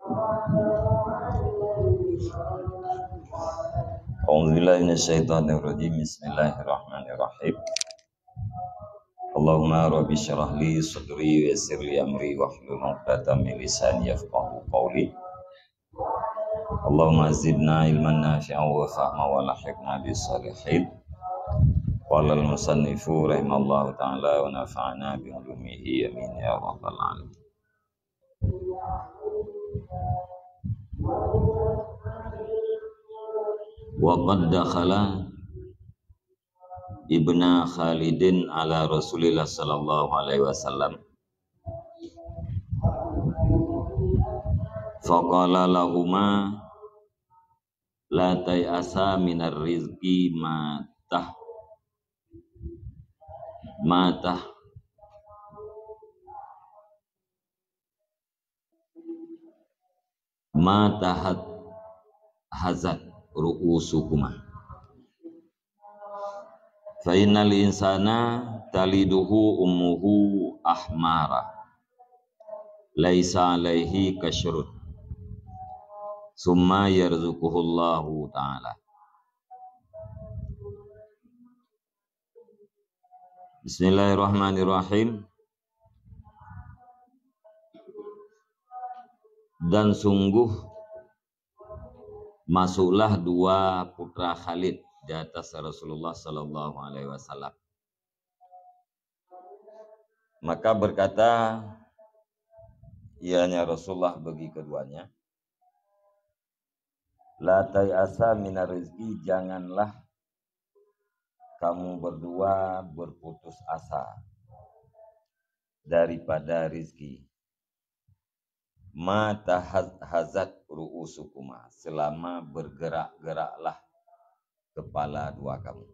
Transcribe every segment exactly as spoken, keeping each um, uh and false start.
أعوذ بالله من الشيطان الرجيم. بسم الله الرحمن الرحيم. اللهم رب اشرح لي صدري ويسر لي أمري واحلل عقدة من لساني يفقهوا قولي. اللهم زدنا علما نافعا وفهما وألحقنا بالصالحين. قال المصنف رحمه الله تعالى ونفعنا بعلومه آمين يا رب العالمين. وقد دخل ابن خالد على رسول الله صلى الله عليه وسلم فقال لهما لا تيأسا من الرزق ما تح ما تح ما تحت هزت رؤوسكما. فإن الإنسان تلده أمه أحمارا ليس عليه كشر ثم يرزقه الله تعالى. Bismillahirrahmanirrahim. Dan sungguh masuklah dua putra Khalid di atas Rasulullah sallallahu alaihi wasallam. Maka berkata ianya Rasulullah bagi keduanya, "La tay'asa minar rizki, janganlah kamu berdua berputus asa daripada rizki. Ma tahaz-, hazat ru'usukuma, selama bergerak-geraklah kepala dua kamu.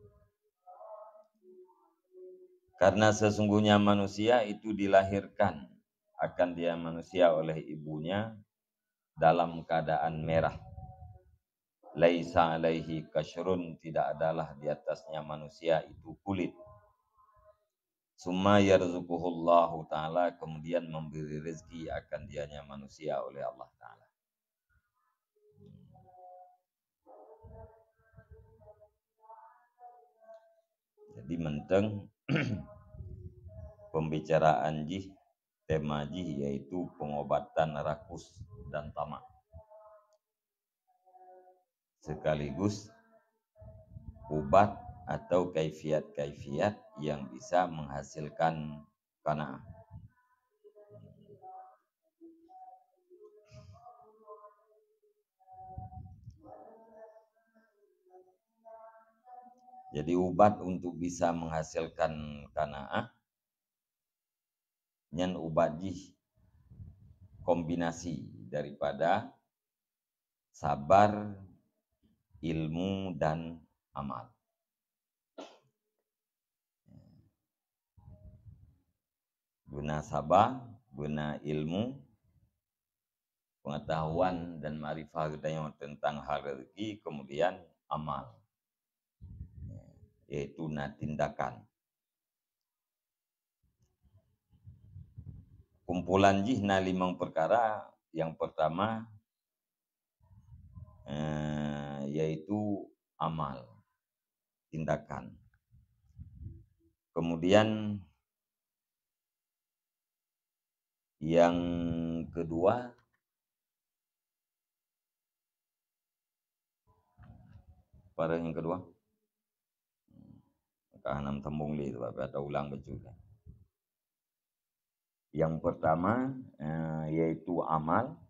Karena sesungguhnya manusia itu dilahirkan akan dia manusia oleh ibunya dalam keadaan merah. Laisa alaihi kasyrun, tidak adalah di atasnya manusia itu kulit. Summa yarzuquhullahu ta'ala, kemudian memberi rezeki akan dianya manusia oleh Allah Ta'ala." Jadi mantong pembicaraan jih, tema jih yaitu pengobatan rakus dan tamak, sekaligus ubat atau kaifiat-kaifiat yang bisa menghasilkan qanaah. Jadi ubat untuk bisa menghasilkan qanaah, nyan ubat jih kombinasi daripada sabar, ilmu, dan amal. Beuna sabar, beuna ilmu, pengetahuan dan makrifah geutanyoe tentang hal rezeki, kemudian amal, yaitu na tindakan. Kumpulan jih na limong perkara. Yang pertama, eh, yaitu amal, tindakan. Kemudian yang kedua, pada yang kedua, ka hana sambung lé, sebab ada ulang bacut. Yang pertama, eh, yaitu amal,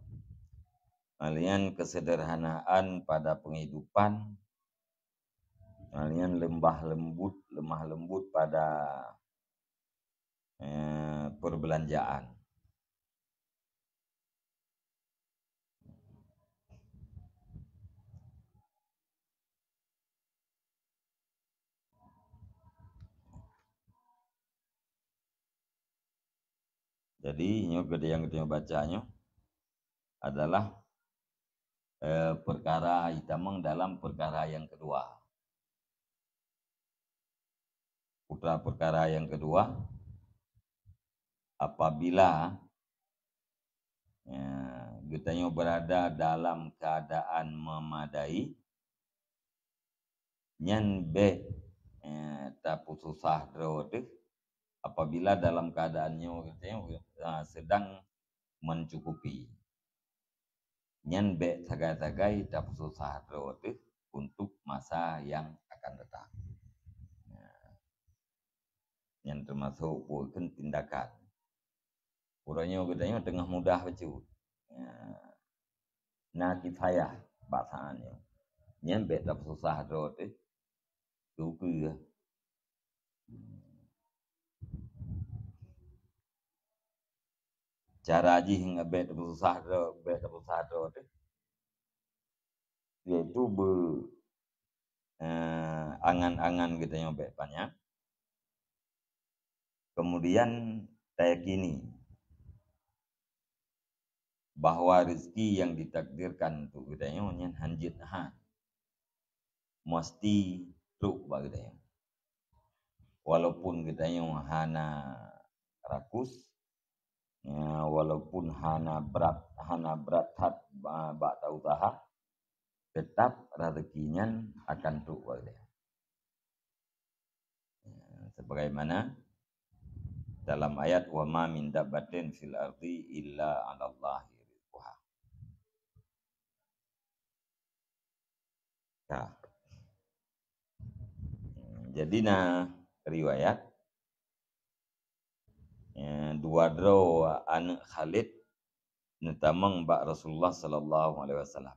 kemudian kesederhanaan pada penghidupan, kemudian lembah lembut, lemah lembut pada, eh, perbelanjaan. Jadi, nyoe geude nyang geutanyoe baca nyoe adalah, eh, perkara itamong dalam perkara yang kedua. Putra perkara yang kedua, apabila, ya, geutanyoe berada dalam keadaan memadai, nyan bék, eh, tapeususah droe teuh apabila dalam keadaan nyoe geutanyoe, ah, sedang mencukupi. Nyan bék sagai-sagai tapeususah droe teuh untuk masa yang akan datang. Nah, nyan teumasok peue kheun tindakan. Uroe nyoe geutanyoe teungoh mudah bacut. Ya. Na kifayah bak saát nyoe. Nyan bék tapeususah droe teuh. Tukeue. Cara jih ngon bék tapeususah droe, bék tapeususah droe teuh, yaitu beu, eh, angan-angan geutanyoe bék panyang. Kemudian tayakini bahwa rezeki yang ditakdirkan untuk geutanyoe nyan hanjeuet han, meusti trok bak geutanyoe. Walaupun geutanyoe hana rakus, ya, walaupun hana brat, hana brat that ba-, bak tausaha, tetap rezeki nyan akan trok bak geutanyoe. Ya, sebagaimana dalam ayat, "Wa ma min dabbatin fil ardi illa 'alallahi rizquha." Ya. Jadi na riwayat, ya, dua droe aneuk Khalid neutamong bak Rasulullah sallallahu alaihi wasallam.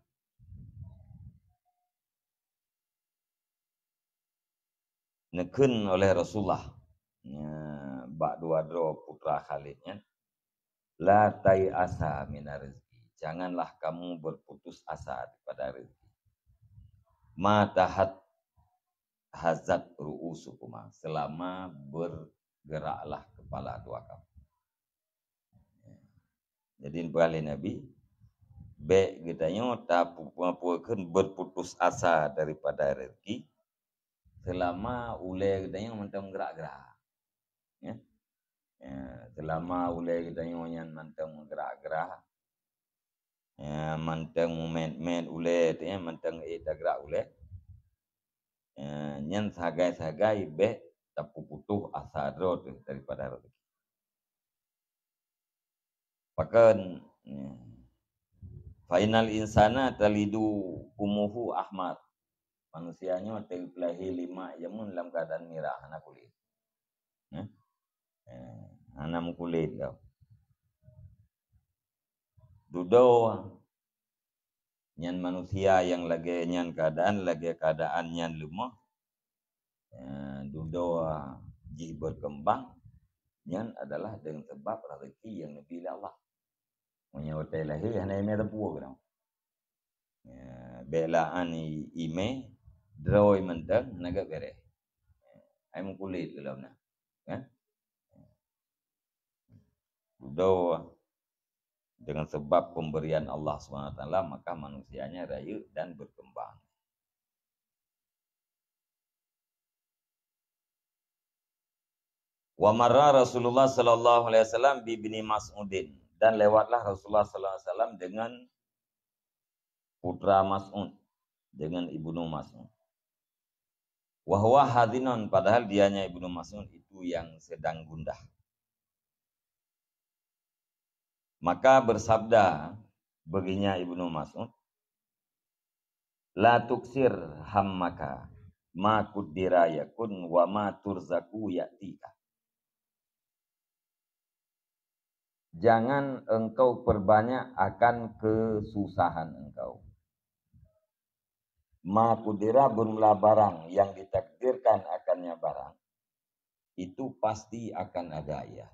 Neukheun oleh Rasulullah, ya, bak dua droe putra Khalid nyan, "La tai'asa minar rizki." Janganlah kamu berputus asa daripada rezeki. "Ma tahat hazat ru'usukuma." Selama bergeraklah kepala dua kamu. Jadi, peugah lé Nabi, bék geutanyoe tapu-, tapeue kheun berputus asa daripada rezeki, selama ulée geutanyoe mantong gerak-gerak. Ya. Ya, selama ulée geutanyoe nyan mantong gerak-gerak, ya, mantong meumet-met ulée, ya, mantong ék tagerak ulée. Ya, nyan sagai-sagai bék tapeuputoh asa droe teuh daripada rezeki. Pakon, ya. "Fa innal insana talidu ummuhu ahmar." Manusia nyoe teupeulahé lé mak jameun lam keuadaan mirah, hana kulét. Ya. Ya, hana meukulét lom. Dudoe nyan manusia nyang lagée nyan keuadaan, lagée keuadaan nyan leumoh, eh, dudoe jih berkembang, nyan adalah deungon sabab rezeki nyang neubri lé Allah. Meunyoe watée lahé hana imé teupeu keudroe. Ya, bék laan i-, imé, droe mantong hana gét beureh. Ai meukulét lom na. Kan? Dudoe dengan sebab pemberian Allah Subhanahu wa Taala, maka manusianya rayeuk dan berkembang. "Wa marra Rasulullah sallallahu alaihi wasallam bi Ibni Mas'udin." Dan lewatlah Rasulullah sallallahu alaihi wasallam dengan putra Mas'ud, dengan Ibnu Mas'ud. "Wa huwa hazinun," padahal dianya Ibnu Mas'ud itu yang sedang gundah. Maka bersabda baginya Ibnu Mas'ud, "La tuksir hammaka, ma kuddira yakun wa ma turzaku ya'tika." Jangan engkau perbanyak akan kesusahan engkau. Ma kuddira, bermula barang yang ditakdirkan akannya barang, itu pasti akan ada ia.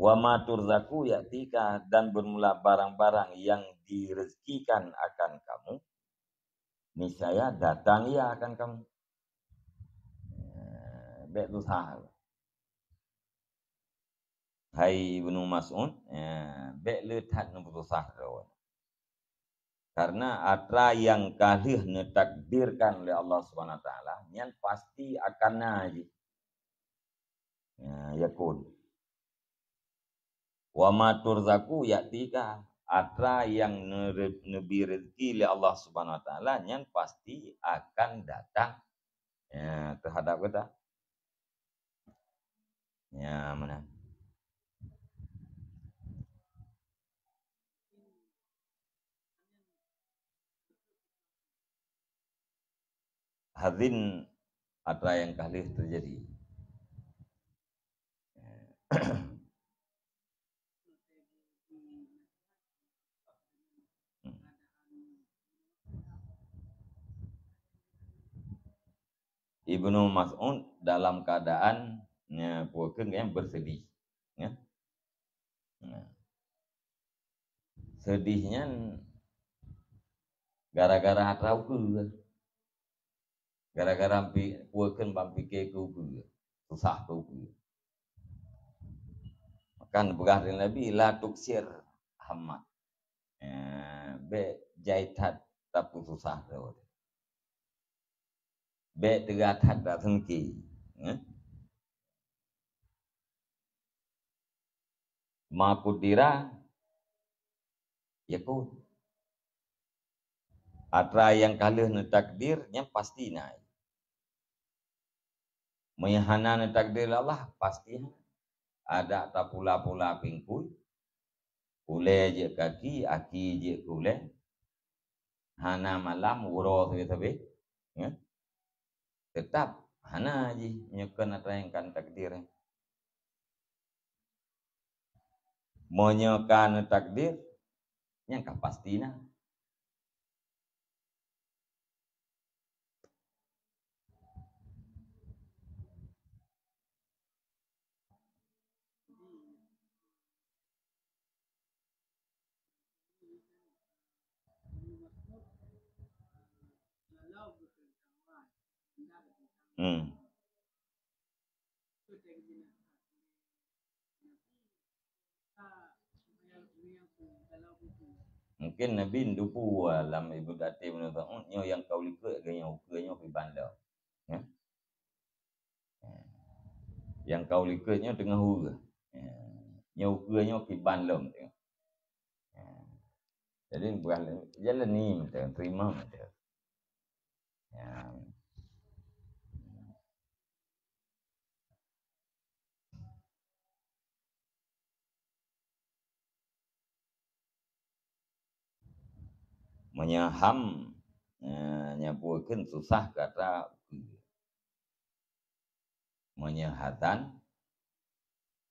Wa ma turzaku ya'tika, dan bermula barang-barang yang direzekikan akan kamu, niscaya datang ia akan kamu. Eh, bék susah. Hai Ibnu Mas'ud, eh, bék le that neupeususah droe. Karena atra nyang ka lheueh neutakdirkan lé Allah Subhanahu wa Taala, nyan pasti akan na jih. Ya, yakun. Wa ma turzaku ya'tika, atra nyang neure-, neubri rezeki lé Allah Subhanahu Wa Taala nyan pasti akan datang, ya, teuhadap gata. Ya, meunan. Hazin atra nyang ka lheueh teujadi. Ibnu Mas'ud dalam keadaan, ya, peue kheun, bersedih, ya. Nah. Sedih nyan gara-gara atra ukeue. Gara-gara pi-, peue kheun ban pike keu ukeue, susah keu ukeue. Maka geupeugah lé Nabi, "La tuksir hammak." Eh, bék jai that tapeususah droe. Bék teuga that dak seungki. Eh? Ma qudira yakun. Atra nyang ka lheueh neutakdir nyan pasti na. Meunyoe hana neutakdir Allah, pasti hana. Adak tapula-pula pingkui, ulée jeuet keu aki, aki jeuet keu ulée. Hana malam, uroe sabe-sabe. Ya. Teutap hana jih meunyoe kon atra nyang ka neutakdir. Meunyoe ka neutakdir, nyan ka pasti na. Hmm. Mungkin Nabi neuteupeue lam Ibnu Katsir, nyoe nyang ka likot, nyoe ukeue nyoe kiban lom. Ya. Nyang ka likot nyoe teungoh ukeue. Ya. Nyoe ukeue nyoe kiban lom. Ya. Jadi bukan jalan ni macam terima macam. Ya. Meunyoe ham, eh, nyan peue kheun susah keu atra ukeue. Meunyoe hazan,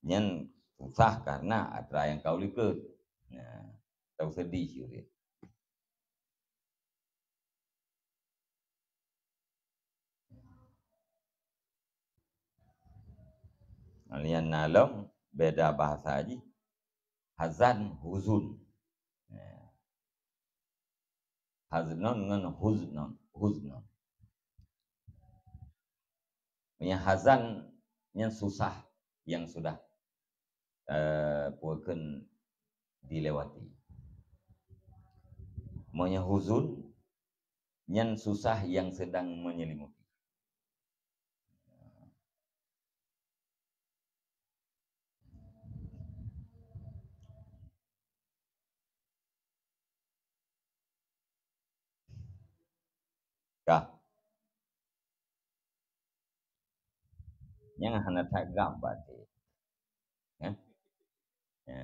nyan susah karena atra nyang ka likot. Nah, tau sedih ureuëng. Nyan na lom beda bahasa jih. Hazan, huzun. Ya. Haznon ngon huznon, huznon. Meunyoe hazan nyan susah yang sudah, eh, peue kheun dilewati. Meunyoe huzun nyan susah yang sedang menyelimuti. Kah? Nyang hana that gam baté. Hah? Ya.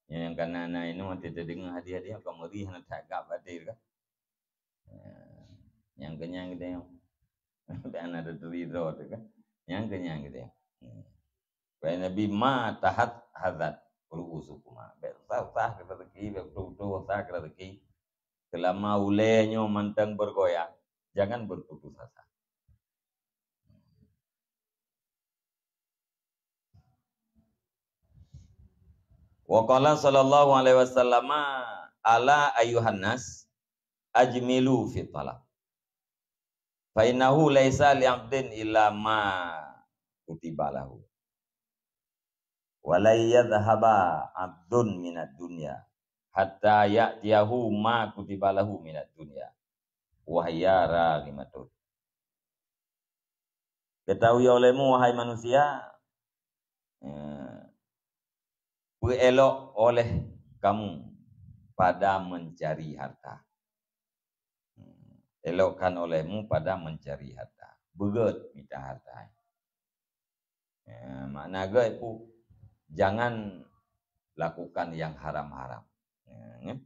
Nyang kana na inoe teudeungoe hadiah-hadiah, ka meuri hana that gam baté kah? Ya. Nyang kenyang geude. Hana teuridho teuh kah? Nyang kenyang geude. Kheun Nabi, "Ma tahat hazat ru'usukuma." Bék susah-susah keu rezeki, bék beutôi-beutôi susah keu rezeki. Seulama ulée nyoe mantong bergoyang, jangan berputus asa. Wa qala sallallahu alaihi wasallama, "Ala ayyuhan nas, ajmilu fi talab. Fa innahu laisa li 'abdin illa ma kutiba lahu. Wa la yadhhaba 'abdun minad dunya hatta ya'tiyahu ma kutiba lahu minad dunya. Wa hiya raghimatun." Ketahui olehmu, wahai manusia, eh, peuelok oleh kamu pada mencari harta. Hmm, elokkan olehmu pada mencari harta. Beugét mita harta. Ya, makna gét pu, jangan lakukan yang haram-haram. Ya, kan?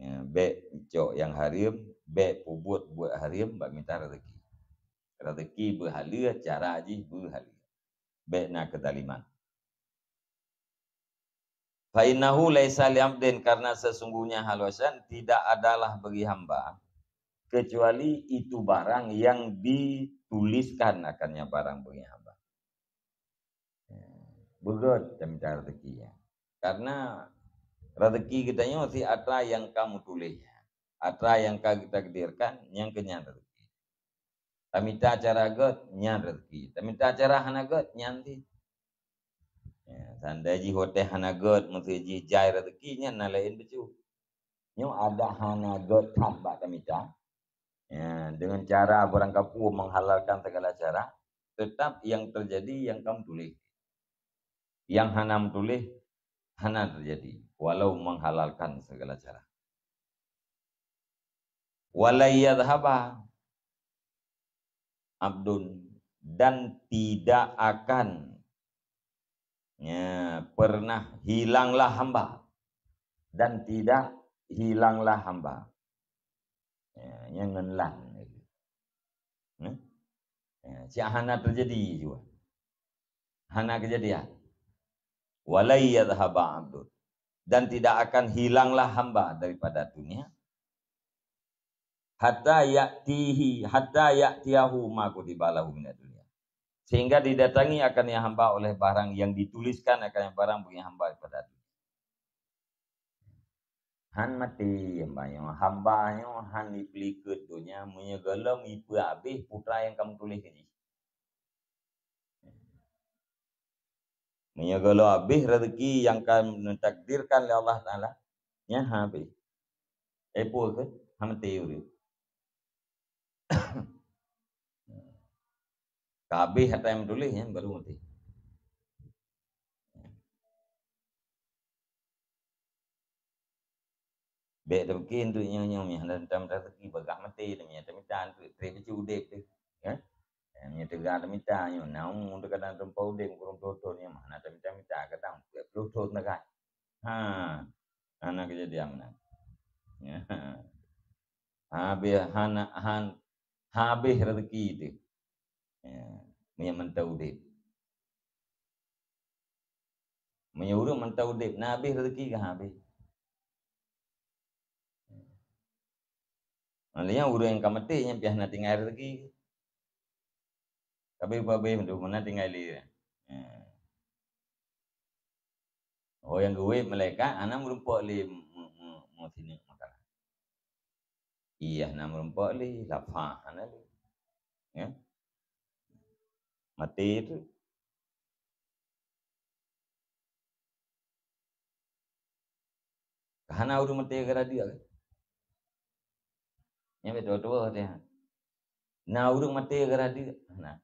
Ya, bék cok nyang hareuem, bék peubuet buet hareuem bak mita rezeki. Rezeki beuhaleue, cara jih beuhaleue. Bék na keuzaliman. Fa innahu laisa li abdin, karena sesungguhnya hal wahsyan tidak adalah bagi hamba kecuali itu barang yang dituliskan akannya barang bagi hamba. Beugét tamita rezeki, ya. Karena rezeki geutanyoe si atra nyang ka meutuléh, atra nyang ka geutakdirkan, nyang keu nyan rezeki. Tamita cara gét, nyan rezeki. Tamita cara hana gét, nyan cit. Ya, seandai jih watée hana gét, meusé jih jai rezeki, nyan na laén bacut. Nyoe adak hana gét that bak tamita. Ya, dengan cara barangkapeue menghalalkan segala cara, tetap yang terjadi yang ka meutuléh. Yang hana meutuléh, hana terjadi, walau menghalalkan segala cara. Wa la yadhhaba abdun, dan tidak akan, ya, pernah hilanglah hamba, dan tidak hilanglah hamba. Ya, nyan ngon lan. Nah, ya, siat hana terjadi juga. Hana kejadian. Wa la yadhhaba abdun. Dan tidak akan hilanglah hamba daripada dunia. Hatta ya'tihi, hatta ya'tiyahu ma kutiba lahu minad dunya. Sehingga didatangi akan yang hamba oleh barang yang dituliskan akan yang barang bagi hamba daripada dunia. Han maté hamba nyoe, hamba nyoe han jipeulikot donya, meunyoe gohlom jipeuhabéh putra nyang ka meutuléh keu jih. Meunyoe gohlom habéh rezeki nyang ka neutakdirkan lé Allah Taala, nyan habéh. Eh, peue keuh? Han maté ureuëng. Ka habéh atra nyang meutuléh nyan baru maté. Bék tapiké untuk nyoe-nyoe, meuhana tam rezeki bagah maté, meuhana tamita untuk trép bacut udép teuh. Ya? Meuhana teuga tamita nyoe, na umu teuh kadang teumpat udép kureueng ploh thon nyoe, meuhana tamita-mita kadang peuet ploh thon teuga. Ha, hana keujadian meunan. Ya. Habéh hana, han, habéh rezeki teuh. Ya, meuhana mantong udép. Meunyoe ureuëng mantong udép, na habéh rezeki ka habéh. Malah nyan ureuëng nyang ka maté nyan pih hana tinggai rezeki. Tapi pabéh meunan tinggai lé. Oh, nyang geuwét malaikat hana meurumpok lé mu-, mu-, mu-, sineuk makanan. Iya hana meurumpok lé, lapah hana lé. Ya. Maté tu. Ka hana ureuëng maté gara-gara dia kan? Nyan betul-betul dia. Na ureuëng maté gara-gara dia. Nah.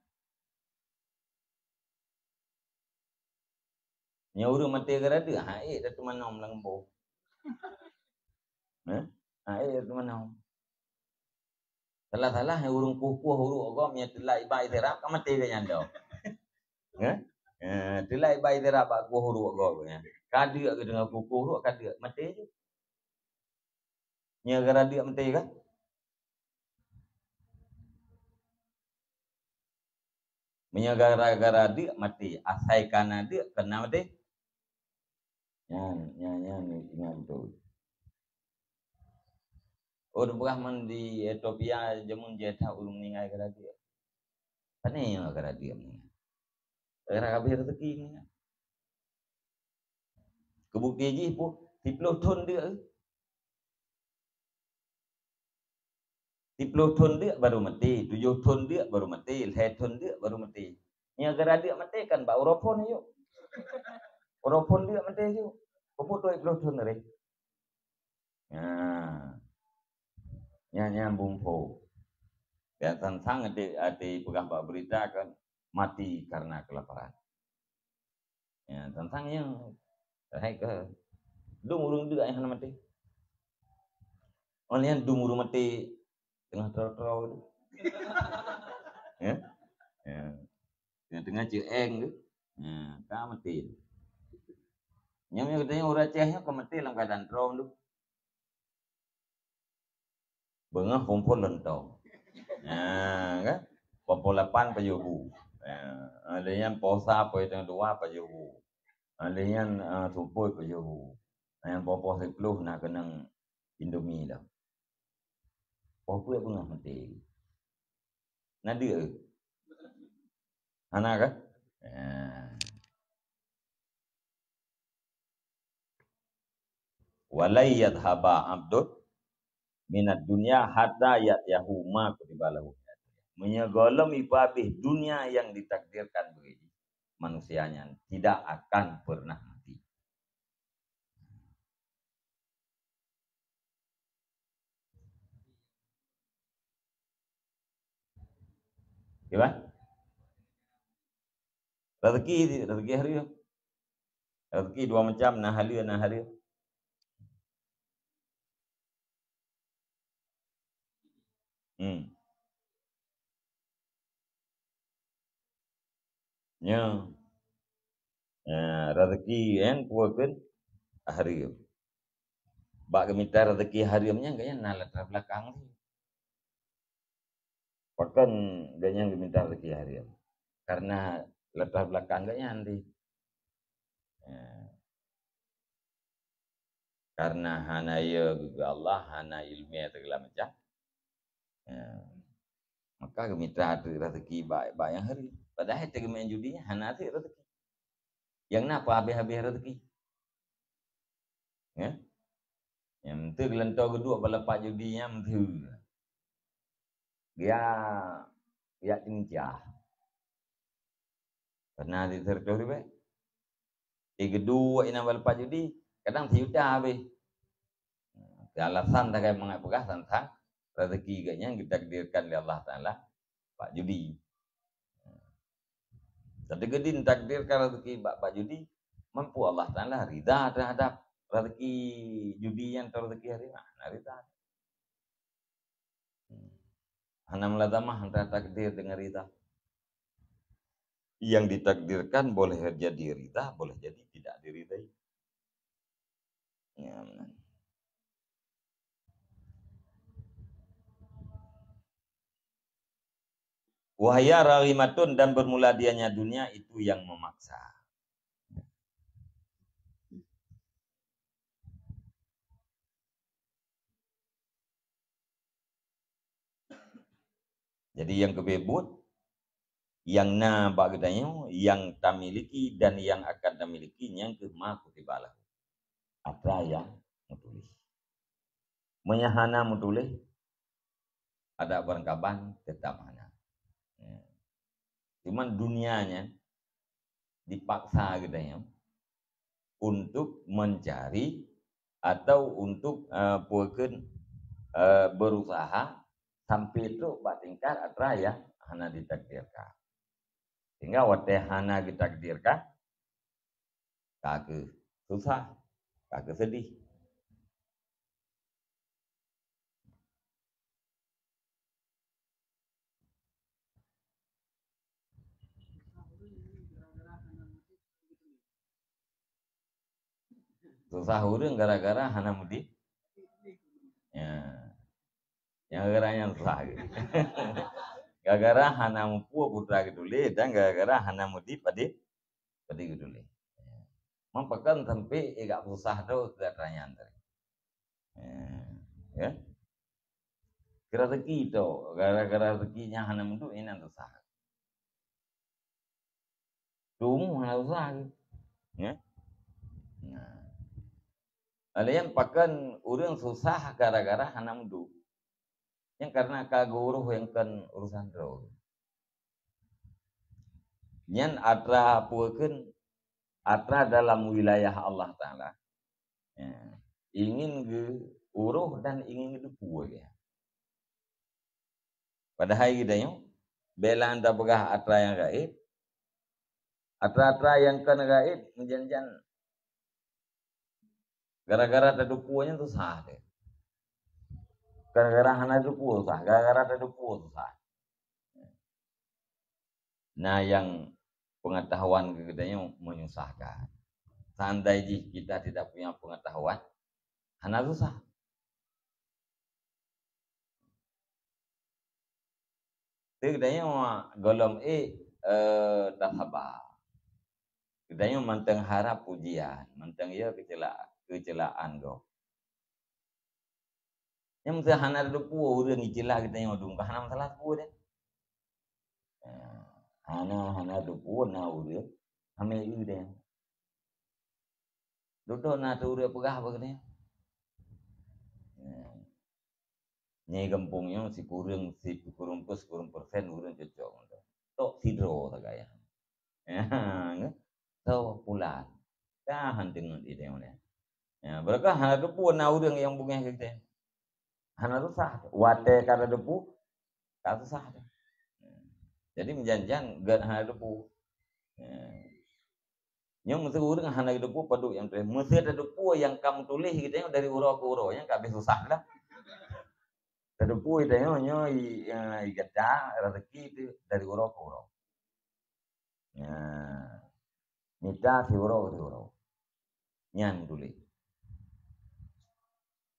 Nyoe ureuëng maté gara-gara dia, hai dah teuma nom lam boh. Hah? Hai dah teuma nom. Salah-salah ureuëng kueh-kueh ureuëng gob nyang teulat iba itiraf ka maté ka nyan dah. Hah? Eh, teulat iba itiraf bak kueh ureuëng gob nyan. Ka deuk ke deungon kueh-kueh ureuëng ka deuk maté je. Nyoe gara-gara deuk maté kan? Meunyoe gara-gara deuk maté, asai kana deuk keunan maté. Nyan, nyan, nyan, nyan tu. Oh, di beurah man di Ethiopia jameun jih that ureuëng meuninggai gara-gara deuk. Pane nyoe gara-gara deuk meuninggai? Gara-gara habéh rezeki meuninggai. Keubukti jih pun, siplôh thon deuk. Siplôh thon deuk baru maté, tujoh thon deuk baru maté, lhée thon deuk baru maté. Nyoe gara-gara deuk maté kan bak uroe phon yôh. Uroe phon deuk maté yôh. Peue putôh siplôh thon tadi? Nah. Nyan, nyan bungkôh. Dan sang-sang até, até peugah bak beurita kan mati karena kelaparan. Ya, tantang nyang hai ke dum ureuëng deuk nyang hana maté. Oh, nyan dum ureuëng maté teungoh troe-troe tu. Ya? Ya. Teungoh-teungoh ceueng tu. Ya, ka maté. Nyang, nyang katanya ureuëng Aceh nyoe ka maté lam keuadaan troe tu. Beungoh phon-phon lontong. Ha, kan? Phon-phon lapan pajoh bu. Ha, lheueh nyan poh sa, poh teungoh dua pajoh bu. Ha, lheueh nyan, ah, supôt pajoh bu. Ha, nyan poh-poh siplôh na keunong Indomie dah. Poh peuet beungoh maté. Na deuk? Hana kan? Ha. "Wa lan yadhhaba 'abdun minad dunya hatta ya'tiyahu ma kutiba lahu." Meunyoe gohlom ipeuhabéh dunia nyang ditakdirkan bagi manusia nyan, tidak akan pernah mati. Kiban? Rezeki, rezeki hareuem. Rezeki dua macam, na halal, na haram. Hmm. Nyoe. Ya, rezeki nyan peue kheun hareuem. Bak geumita rezeki hareuem nyan, gobnyan na latar belakang jih. Pakon gobnyan geumita rezeki hareuem? Karena latar belakang gobnyan jih. Ya. Karena hana yö geuh Allah, hana ileumèe segala macam. Ya. Maka geumita rezeki bak, bak nyang hareuem. Padahai teumeu'en judi nyan hana teuk rezeki. Nyang na peuhabéh-habéh rezeki. Ya? Nyang meuteuk leuntô geuduek bak lapak judi nyan meuteuk. Dia, dia tincah. Pernah di tertuh ribet. Eh, geuduek inan bak lapak judi, kadang sijuta habéh. Alasan tagai mangat peugah tentang rezeki gobnyan geutakdirkan lé Allah Taala bak judi. Tapi geuditakdirkan rezeki bak, bak judi, mampu Allah Taala rida terhadap rezeki judi nyan atau rezeki hareuem? Nah, rida. Hana mulazamah antara takdir dengan rida. Yang ditakdirkan boleh jadi rida, boleh jadi tidak diridai. Ya, benar. "Wa hiya raghimatun," dan bermula dianya dunia itu yang memaksa. Jadi nyang keubeubeuet, nyang na bak geutanyoe, nyang tamiliki dan nyang akan tamiliki, nyan keuh ma kutiba lahu. Atra nyang meutuléh. Meunyoe hana meutuléh, adak barangkaban teutap hana. Ya. Cuman dunia nyan dipaksa geutanyoe untuk mencari atau untuk, eh, peue kheun, eh, berusaha sampai trok bak tingkat atra nyang hana ditakdirkan. Sehingga watèe hana ditakdirkan, ka keuh susah, ka keuh seudeh. Susah ureueng gara-gara hana mudi. Ya. Nyang gara-gara nyan susah lagèe. Gara-gara hana muphom peue atra geutuléh dan gara-gara hana mudi padé, padé geutuléh. Memang pakon sampai agak susah tu keu atra nyan tadi. Ya. Keu rezeki tu, gara-gara rezeki nyang hana meuduek inan susah. Tumu hana susah lagèe. Ya. Nah. Laén pakon ureueng susah gara-gara hana meuduek. Nyan karena ka geuuroh nyang kon urusan droe. Nyan atra peue kheun, atra dalam wilayah Allah Taala. Ya. Ingin geuuroh dan ingin geuteupeue lé. Padahai geutanyoe, bèk lôn tapeugah atra nyang gaéb. Atra-atra nyang kon gaéb, meujan-jan gara-gara tateupeue nyan susah teuh. Gara-gara hana teudepu susah, gara-gara teudepu susah. Nah, yang pengetahuan keu geutanyoe menyusahkan. Seandai jih kita tidak punya pengetahuan, hana susah. Teuh geutanyoe gohlom ék, eh, tasaba. Geutanyoe mantong harab pujian, mantong ya keucela-, keucelaan gob. Nyang meusti hana teudepu ureueng icela geutanyoe dum, ka hana masalah teudepu deh. Hana, hana teudepu na ureueng, hana eu deh. Dudoe na teu ureueng peugah bak geutanyoe. Nyan. Nyoe gampông nyoe sikureueng, sikureueng peuet, sikureueng persen ureueng cocok ngon tok sidroe sagai. Ya, nyoe. Tho pulan. Ka han deungon idéh uleh. Ya, beureukat hana teudepu na ureueng nyang beungéh keu geutanyoe. Hana susah. Watée ka teudepu, ka susah. Jadi meujan-jan gét hana teudepu. Ya. Nyoe meuseu ureueng hana teudepu padub nyang tuléh. Meuseu teudepu nyang ka meutuléh geutanyoe dari uroe keu uroe, nyan ka habéh susah dah. Teudepu geutanyoe nyoe i, eh, i gata rezeki teuh dari uroe keu uroe. Nyan. Mita siuroe keu siuroe. Nyan meutuléh.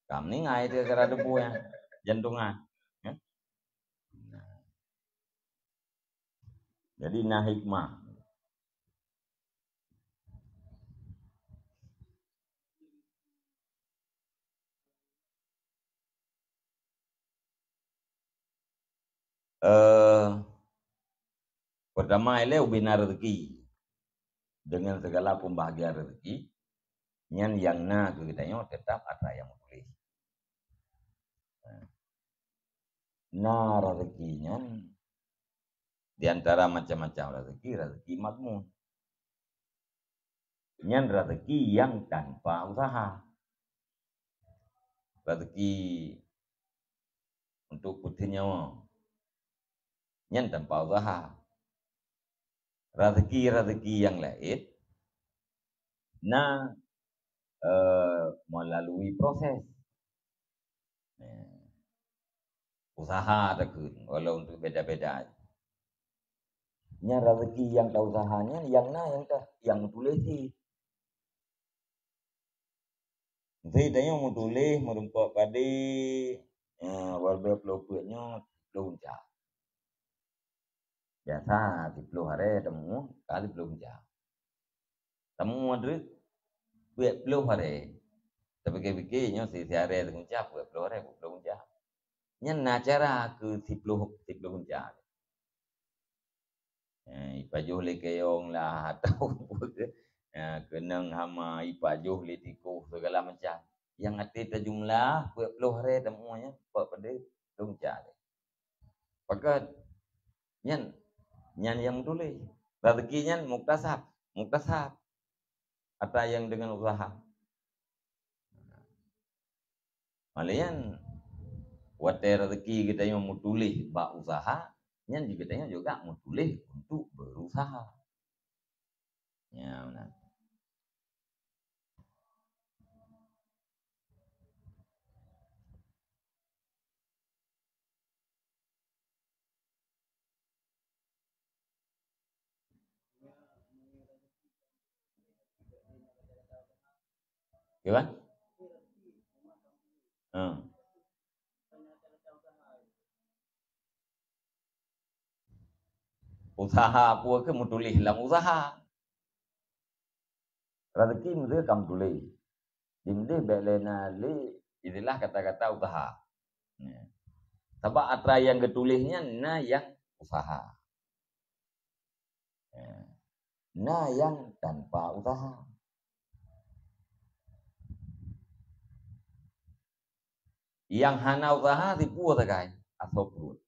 Ka meuningai teuh gara teudepu nyan, jantungan. Ya? Nah. Jadi na hikmah. Eh, pertama ilée ubé na rezeki. Dengan segala pembahagian rezeki, nyan nyang na keu geutanyoe tetap atra nyang meutuléh. Na rezeki nyan di antara macam-macam rezeki, rezeki madmun. Nyan rezeki nyang tanpa usaha. Rezeki untuk peuteun nyawa. Nyan tanpa usaha. Rezeki-rezeki nyang laén na, eh, melalui proses. Ya. Usaha takheun, walau untuk beda-beda. Nyan rezeki nyang ta usaha nyan, nyang na nyang ta, nyang meutuléh cit. Meusé tanyoe meutuléh meurumpok padé, eh, wareuga ploh peuet nyoe ploh gunca. Biasa siploh aré tamu, ka siploh gunca. Tamu treuk peuet ploh aré. Tapike-pike nyoe si, si aré siguca, peuet ploh aré, peuet ploh gunca. Nyan na cara keu siploh, siploh gunca. Eh, ipajoh lé kayong lah, atau, eh, keunong hama ipajoh lé tikoh segala macam. Nyang até tajumlah peuet ploh aré tamu nyan, peuet padé gunca. Pakat. Nyan, nyan nyang meutuléh. Rezeki nyan muktasab, muktasab. Atra nyang dengan usaha. Malian, watée rezeki geutanyoe meutuléh bak usaha, nyan geutanyoe juga meutuléh untuk berusaha. Ya, beuna. Kiban? Hmm. Usaha peue keuh meutuléh lam usaha. Rezeki meusé ka meutuléh. Di meudeh bék lé na lé istilah kata-kata usaha. Ya. Sabab atra nyang geutuléh nyan na nyang usaha. Ya. Na nyang tanpa usaha. Nyang hana usaha sipeue sagai, asoe pruet.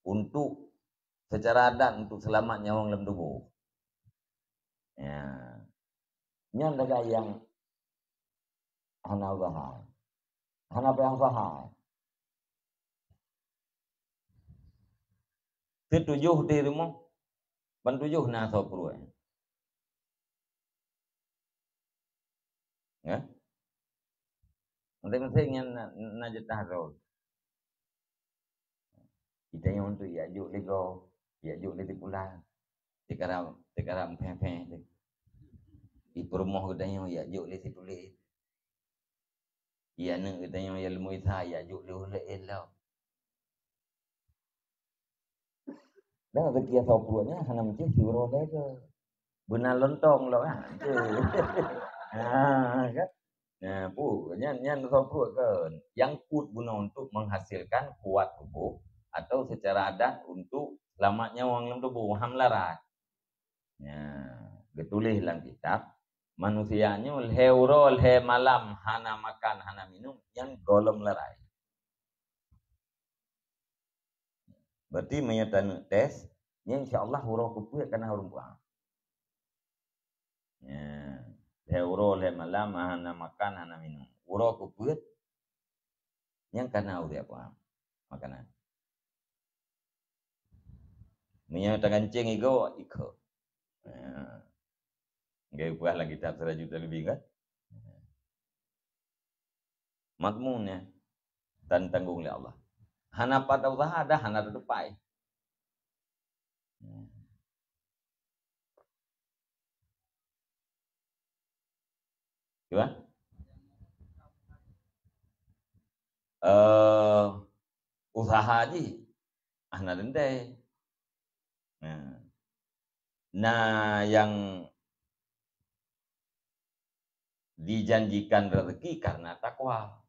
Untuk secara adat, untuk seulamat nyawöng lam tuboh. Ya. Nyan sagai nyang hana usaha. Hana payah usaha. Teutujoh di rumoh, ban tujoh na asoe pruet. Ya. Masing-masing nyan na, na jatah droe. Geutanyoe untuk jak jok lé gob, jak jok lé si pulan. Teukarab, teukarab pheh-pheh teuh. Di peurumoh geutanyoe jak jok lé si tuléh. Di aneuk geutanyoe nyang leumo Isa jak jok lé ureueng laén lom. Dan rezeki nyang soe pruet nyan hana meucéh siuroe lé goe. Beuna lontong lom, ha, tu. Ha, kan? Nah, pu, nyan, nyan soe pruet kan. Nyang pruet guna untuk menghasilkan kuat tubuh atau secara adat untuk selamat nyawöng lam tubuh, han meularat. Nah, geutuléh lam kitab, manusia nyoe lhèe uroe lhèe malam hana makan, hana minum, nyan gohlom larat. Berarti meunyoe taneuk tes, nyan insya Allah uroe keupeuet kana ureueng puasa. Nyan, lhèe uroe lhèe malam hana makan, hana minum. Uroe keupeuet, nyan kana ureueng puasa makanan. Meunyoe tagancéng igoe, ikheun. Ha. Geupeugah lam kitab sirajuta leubeh kan? Madmun nyan, dan tanggong lé Allah. Hana pat useuha dah hana teutupai. Cuba? Eh, useuha jih, ah, hana teuntèe. Nah, na nyang dijanjikan rezeki karena takwa.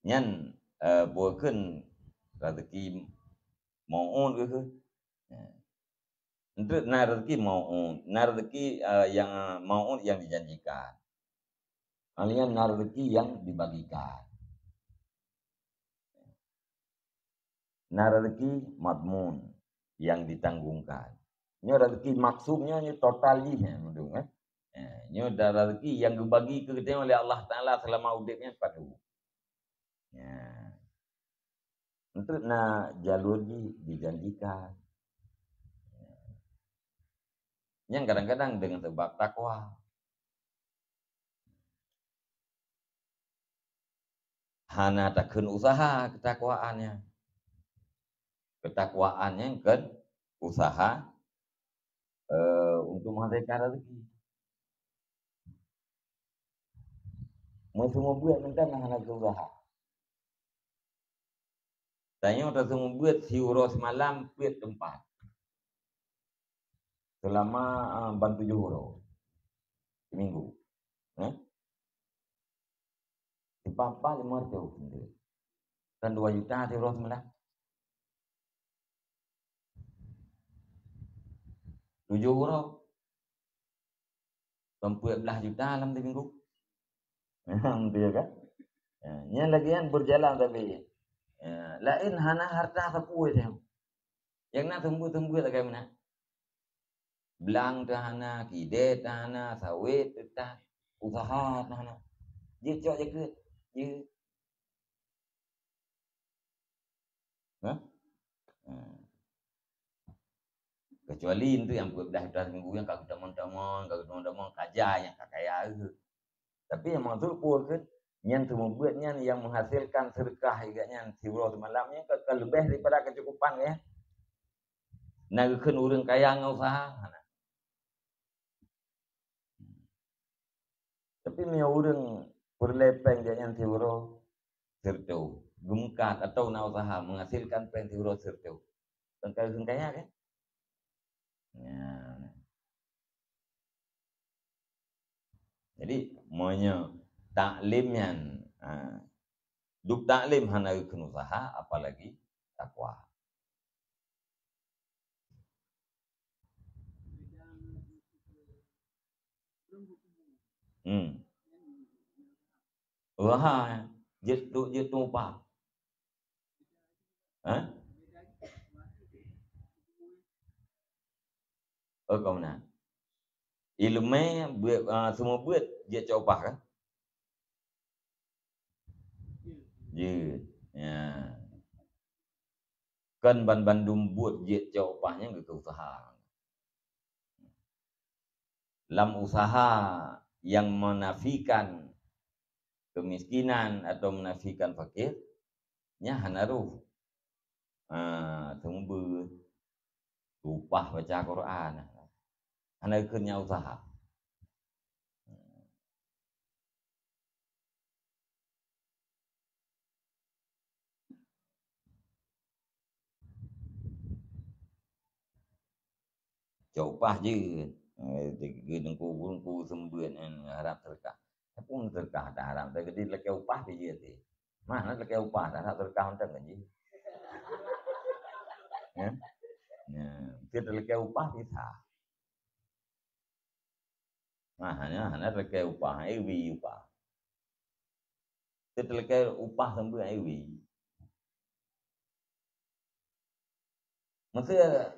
Nyan, eh, bukon rezeki mau'ud keuh. Enteuk na rezeki mau'ud, na rezeki, eh, nyang mau'ud nyang dijanjikan. Artinya na rezeki nyang dibagikan. Na rezeki madmun, nyang ditanggungkan. Nyoe rezeki maksudnya nyoe total jih, eh, mandum, eh. Eh, nyoe dah rezeki nyang geubagi keu geutanyoe lé Allah Taala seulama udeb nyan padum. Ya. Enteuk na jalur jih dijanjikan. Nyang kadang-kadang dengan sebab takwa. Hana takheun useuha keutakwaan nyan. Keutakwaan nyan kheun useuha, eh, untuk menghasilkan rezeki. Meuseumeubeuet mantong hana useuha. Tanyoe taseumeubeuet siuroe seumalam peuet teumpat. Seulama, ah, ban tujoh uroe. Siminggu. Eh? Sipa-pa limong reutôh. Kan dua juta siuroe seumalam. Tujoh uroe. Sampoe blah juta lam siminggu. Beutôi kan? Ya, nyan lagèe nyan berjalan tapi. Ya, laén hana harta sapeue teuh. Nyang na seumeubeuet-seumeubeuet lagèe meunan. Blang teuh hana, kidée teuh hana, sawét teuh, useuha teuh hana. Jeuet cok jakeuet. Jeuet. Hah? Hmm. Kecuali enteuk nyang peuet blah juta siminggu nyang ka geutamong-tamong, ka geutamong-tamong, ka jai nyang ka kaya geuh. Tapi nyang maksud peue keuh, nyan seumeubeuet nyan nyang menghasilkan seudeukah geuh nyan siuroe seumalam nyan ka, ka leubeh daripada keucukupan geuh nyan. Na geukheun ureueng kaya ngon useuha, hana. Tapi meunyoe ureueng peureulée péng geuh nyan siuroe sireutôh, geumeukat atau na useuha menghasilkan péng siuroe sireutôh, kan ka geukheun kaya kan? Nyan. Jadi, meunyoe taklim nyan, ha, duek taklim hana geukheun useuha, apalagi takwa. Hmm. Wah, jeuet tu, jeuet tu apa? Hah? Oh, kau mana? Ileumé beuet, ah, seumeubeuet jeuet cok upah kan? Jeuet. Ya. Kan ban-, bandum buet jeuet cok upah nyan geukheun useuha. Lam useuha yang menafikan kemiskinan atau menafikan fakir, nyan hana roh. Ha, seumeubeuet, upah baca Quran. Hana keu nyan useuha. Cok upah jeuet. Eh, di, di teungku, teungku seumeubeuet, eh, harab seudeukah. Tapi seudeukah tak harab, tapi di lakèe upah pih jeuet. Mana lakèe upah, tak harab seudeukah mantong kan jih. Ya? Ya, mungkin lakèe upah bisa. Nah, hana, hana lakèe upah, eh, wi upah. Teuteulakèe upah seumeubeuet ai wi. Meuseu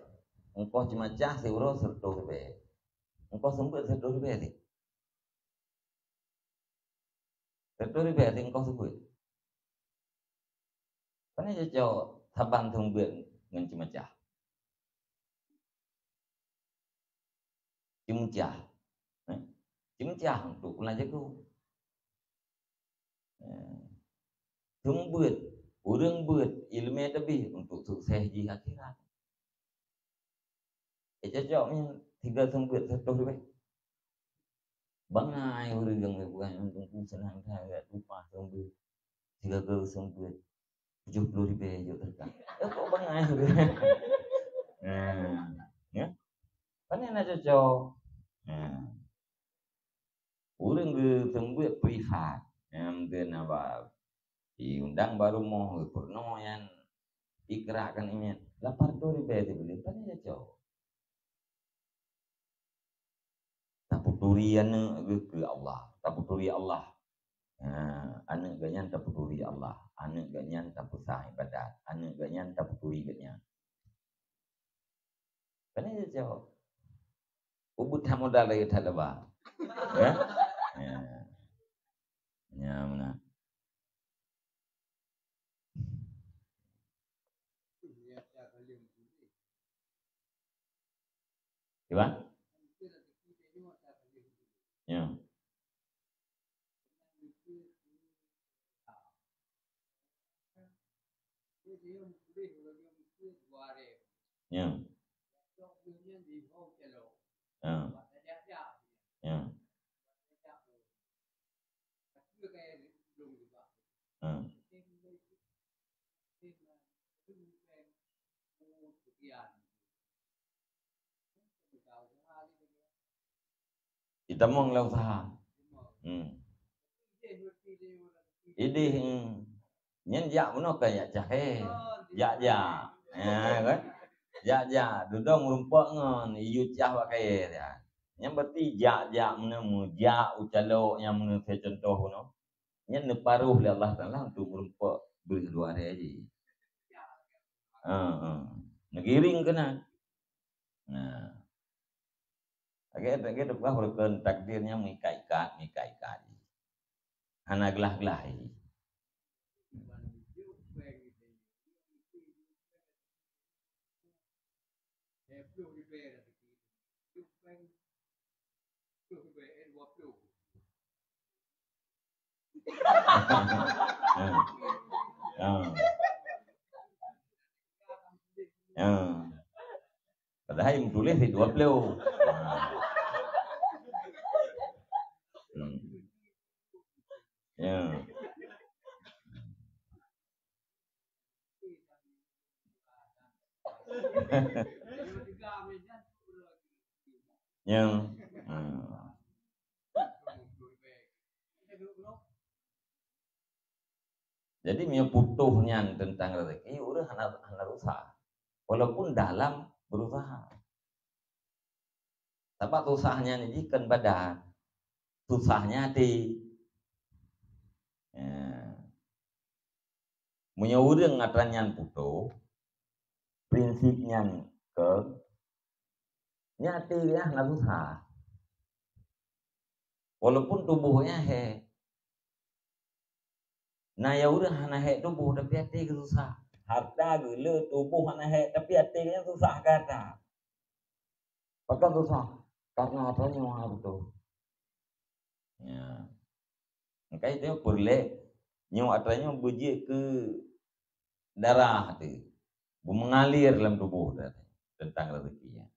ongkoh ceumacah siuroe seureutôh ribèe. Ongkoh seumeubeuet seureutôh ribèe sit. Seureutôh ribèe sit ongkoh seumeubeuet. Pane cocok saban seumeubeuet ngon ceumacah. Ceumeucah. Eh? Ceumeucah untuk peulan jago. Eh. Seumeubeuet, ureueng beuet ileumèe teubiet untuk sukses jih akhirat. Eh, cocok nyan tiga seumeubeuet seureutôh ribèe. Bangai ureueng nyang bukan nyang teungku seunang that, that upah seumeubeuet. Tiga kali seumeubeuet. Tujoh ploh ribèe jok teuka. Eh, kok bangai ureueng? Nah, ya. Pane na cocok. Nah. Ureueng geuseumeubeuet privat. Nyang meuteun haba. Diundang bak rumoh, geupeurunoe nyan. Ikra kan ingat. Lapan ploh ribèe sibuleuen. Pane cocok. Taputuri aneuk geuh keu Allah, taputuri Allah. Ha, aneuk geuh nyan taputuri Allah, aneuk geuh nyan tapeusah ibadat, aneuk geuh nyan taputuri geuh nyan. Pane jaweueb. Ubit that modal lagèe that laba. Ya? Ya. Ya, meunan. Kiban? Ya. Ya. Ya. Ya. Ha. Jitamong lam useuha. Hmm. Idéh, hmm. Nyan jak bunoe kan jak cahé. Jak-jak. Ya kan? Jak-jak. Dudoe meurumpok ngon iyue cah bak kayèe nyan. Nyan berarti jak-jak meunan meujak u calok nyang meunan saya contoh bunoe. Nyan neuparoh lé Allah Taala untuk meurumpok beuet dua hari aja. Ha, ha. Neugiring keunan. Nah. Lagèe, lagèe teupeugah rukon takdir nyan meuikat-ikat, meuikat-ikat. Hana glah-glah. Ya. Ya. Padahai meutuléh di dua puluh. Hmm. Ya. Ya. Hmm. Jadi, meunyoe putôh nyan teuntang rezeki, ureueng hana, hana susah. Walaupun dalam berusaha. Sabab susah nyan jih kon badan. Susah nyan até. Ya. Meunyoe ureueng atra nyan putôh, prinsip nyan keu, nyan até nyan hana susah. Walaupun tuboh nyan hék. Na ya ureueng hana hék tuboh, tapi até geuh susah. Hareuta geuh le, tuboh hana hék, tapi até geuh nyan susah keu hareuta. Pakon susah? Karena atra nyoe hana putôh. Ya. Makanya dia peureulée nyoe atra nyoe beujeuet keu darah tu, beumeungalir lam tuboh teuh teuntang rezeki nyan.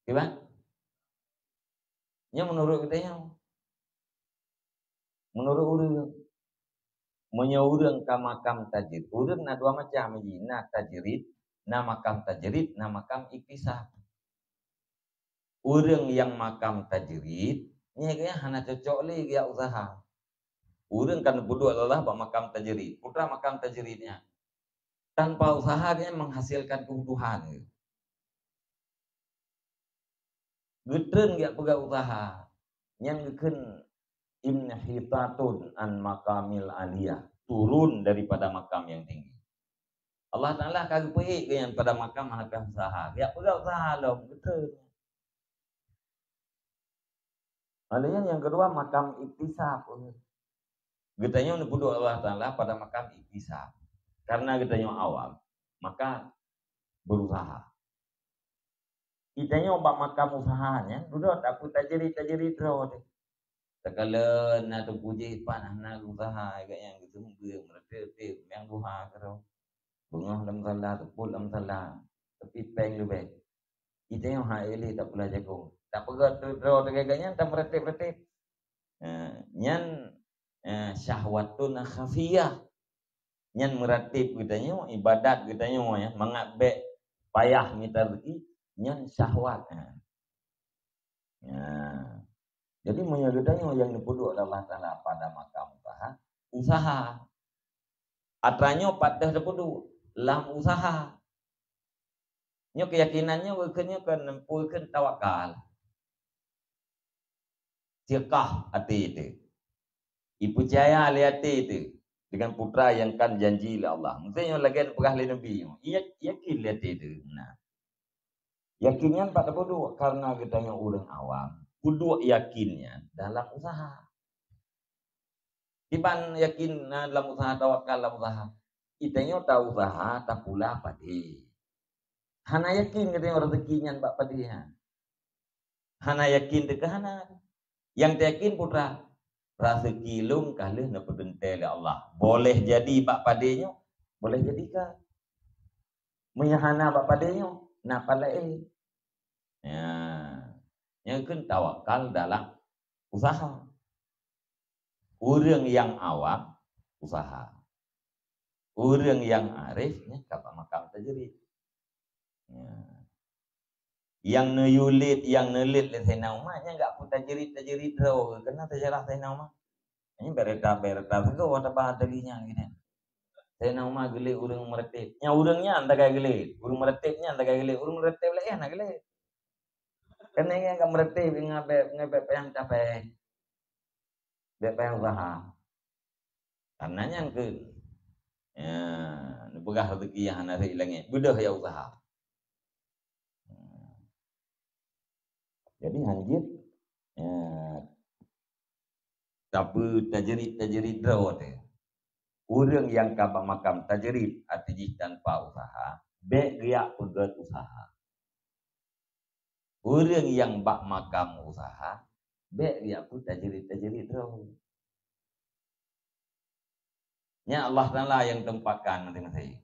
Kiban? Nyoe meunurot geutanyoe. Meunurot ureuëng. Meunyoe ureuëng ka makam tajrid, ureuëng na dua macam ji, na tajrid, na makam tajrid, na makam iktisab. Ureuëng nyang makam tajrid, nyan geuh hana cocok lé geuyak useuha. Ureuëng kan peuduek lé Allah bak makam tajrid, putra makam tajrid nyan. Tanpa useuha geuh menghasilkan keubutuhan geuh. Geutreun geuyak peugah useuha, nyan geukheun inhitatun an maqamil aliyah, turun daripada makam yang tinggi. Allah Taala ka geupeuék geuhnyan pada makam hana payah useuha. Geuyak peugah useuha lom, geutreun. Lalu yang, yang kedua, makam iktisab. Geutanyoe neupeuduek Allah Taala pada makam iktisab. Karena geutanyoe awam, maka berusaha. Geutanyoe bak makam useuha nyan, dudoe takue tajrid-tajrid droe teuh. Takalon na teupujih pat hana useuha, geuyak nyang geuseumeubeuet, meureutéb-reutéb, nyang duha keudroe. Beungoh lam musala, teupot lam musala, tapi péng leubeh. Geutanyoe hana ék lé tapula jagong. Tapeugah droe teuh geuyak nyan, tameureutéb-reutéb. Eh, nyan, eh, syahwatun khafiyah. Nyan meuratéb geutanyoe, ibadat geutanyoe, ya, mangat bék payah mita rezeki, nyan syahwat. Ha. Ya. Jadi, meunyoe geutanyoe nyang neupeuduek lé Allah Taala pada makam useuha, useuha. Atra nyoe pat teuh neupeuduek, lam useuha. Nyoe keuyakinan nyoe geukheun nyoe kon peue kheun tawakal. Siqah até teuh. Ipeucaya lé até teuh dengan putra nyang kan janji lé Allah. Meusé nyoe lagée peugah lé Nabi nyoe, ya-, yakin lé até teuh. Nah. Yakin nyan pat tapeuduek karena geutanyoe ureuëng awam. Peuduek yakin nyan dalam useuha. Kiban yakin na lam useuha, tawakal lam useuha. Geutanyoe ta useuha, tapula padé. Hana yakin geutanyoe rezeki nyan bak padé nyan. Hana yakin teuka hana. Nyang tayakin putra, rezeki lôn ka lheueh neupeuteuntée lé Allah. Boleh jadi bak padé nyoe, boleh jadi ka. Meunyoe hana bak padé nyoe, na pat laén. Ya. Nyan kheun tawakal dalam useuha. Ureuëng nyang awam, useuha. Ureuëng nyang arif, nyan ka bak makam tajrid. Ya. Nyang neuyue lét, nyang neulét lé Saidina Umar, nyan gak peutajrid-tajrid droe, keunan seujarah Saidina Umar. Nyan berita-berita sagoe tabah dari nyan gini. Saidina Umar geulét ureuëng meureutéb. Nyan ureuëng nyan tagai geulét, ureuëng meureutéb nyan tagai geulét, ureuëng meureutéb laén hana geulét. Keuneuk nyan ka meureutéb, ngon bék, ngon bék payah capée. Bék payah useuha. Karena nyan keuh, ya, neupeugah rezeki nyang hana rhot langét, beudôh ya useuha. Jadi hanjeuet, ya, tapeutajrid-tajrid droe teuh. Ureuëng nyang ka bak makam tajrid, até jih tanpa useuha, bék geuyak peugét useuha. Ureuëng nyang bak makam useuha, bék geuyak peutajrid-tajrid droe. Nyan Allah Taala nyang teumpakan maséng-maséng.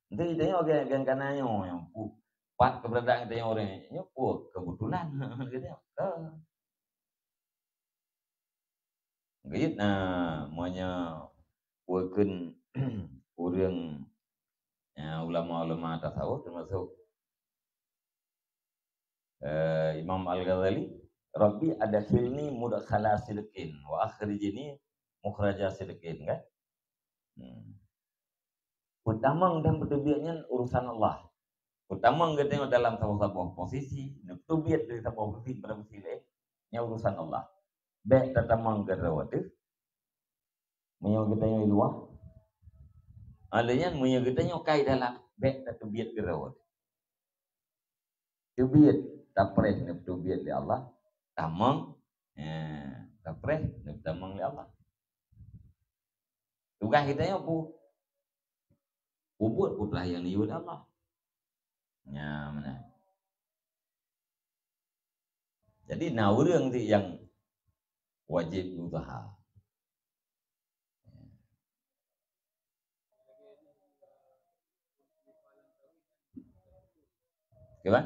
Nanti geutanyoe gen, gen kana nyoe, nyoe pu-, pat keubeuradaan geutanyoe uroe nyoe, nyoe pu-, keubeutulan geutanyoe. Ka. Geuit na, meunyoe peue kheun ureuëng, ya, ulama-ulama tasawuf teumasok, eh, Imam Al-Ghazali, "Rabbi adkhilni mudkhala sidqin wa akhrijni mukhraja sidqin," kan? Hmm. Peutamong dan peuteubiet nyan urusan Allah. Peutamong geutanyoe dalam saboh-saboh posisi, neupeubiet dari saboh posisi pada posisi laén, nyan urusan Allah. Bék tatamong keudroe teuh, meunyoe geutanyoe i luwa. Lheueh nyan, meunyoe geutanyoe ka i dalam, bék tateubiet keudroe teuh. Teubiet, tapreh neupeubiet lé Allah, tamong, eh, tapreh neupeutamong lé Allah. Tugaih geutanyoe peue? Peubuet peue nyang neuyue lé Allah. Nyan meunan. Jadi na ureuëng sih nyang wajéb useuha. Kiban?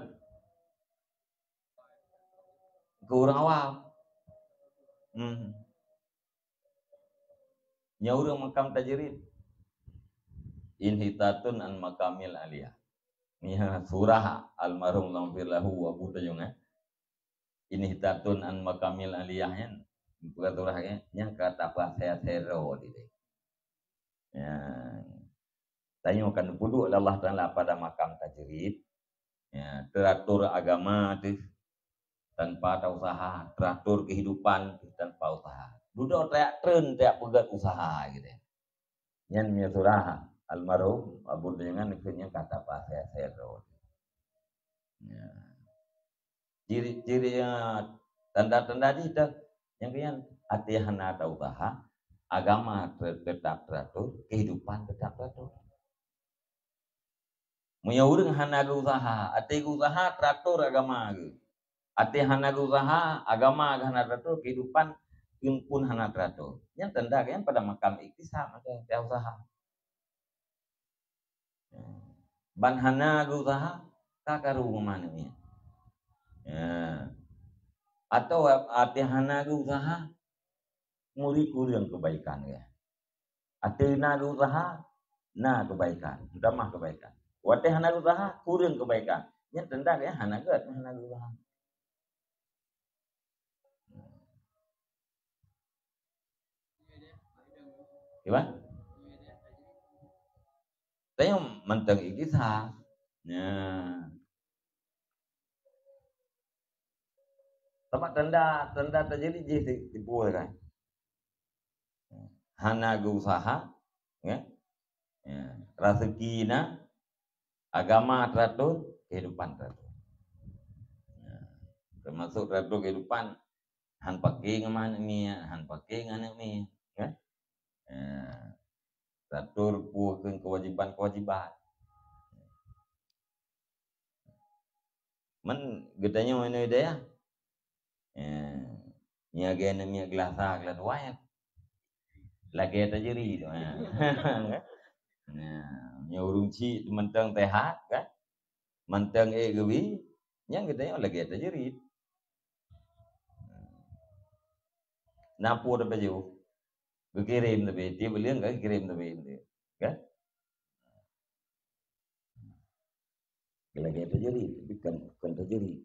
Keu ureuëng awam. Hmm. Nyan ureuëng makam tajrid. Inhitatun an makamil aliyah. Nyan surah almarhum Lamfir lahu Abu Tanjung, eh. Inhitatun an makamil aliyah nyan. Bukan surah, eh. Nyan kata bahasa sero di. Ya. Tanyoe kan peuduek lé Allah Taala pada makam tajrid. Ya, teratur agama teuh tanpa tausaha, teratur kehidupan teuh tanpa usaha. Dudoe tajak treun, tajak peugét usaha gitu. Nyan meunyoe surah almarhum Abu Deungan nyan kata bahasa sero. Ya. Ciri-ciri, eh, tanda-tanda jih teuh, nyang keu nyan, até hana tausaha, agama te-, tetap teratur, kehidupan tetap teratur. Meunyoe ureuëng hana geusaha, até geusaha teratur agama geuh. Até hana geusaha, agama geuh hana teratur, kehidupan pun hana teratur. Nyan tanda keu nyan pada makam iktisab, maka teusaha. Ban hana geusaha, ka karu meunan nyan. Ya. Atau até hana geusaha, muri kureueng kebaikan ya. Até na geusaha, na kebaikan, meutamah kebaikan. Watée hana geusaha, kureueng kebaikan. Nyan tanda ya hana gét, hana geusaha. Kiban? Tanyoe mantong iktisab. Nah. Sama tanda, tanda tajrid jih di, di buah kan. Hana geusaha, ya. Ya. Rezeki na, agama teratur, kehidupan teratur. Ya. Termasuk teratur kehidupan, han paké ngon aneuk miet, han paké ngon aneuk miet, kan? Ya. Teratur peue keu kewajiban-kewajiban. Men geutanyoe inoe dayah. Eh, nyan lagée aneuk miet geulasa geuladua nyan. Lagée tajrid tu. Nah, nyoe ureuëng chik mantong sehat kan? Mantong ék geubi, nyan geutanyoe lagée tajrid. Na peue tapajoh? Geukirém tapi, tieb buleuen ka geukirém tapi, kan? Lagée tajrid, tapi kan, bukan tajrid.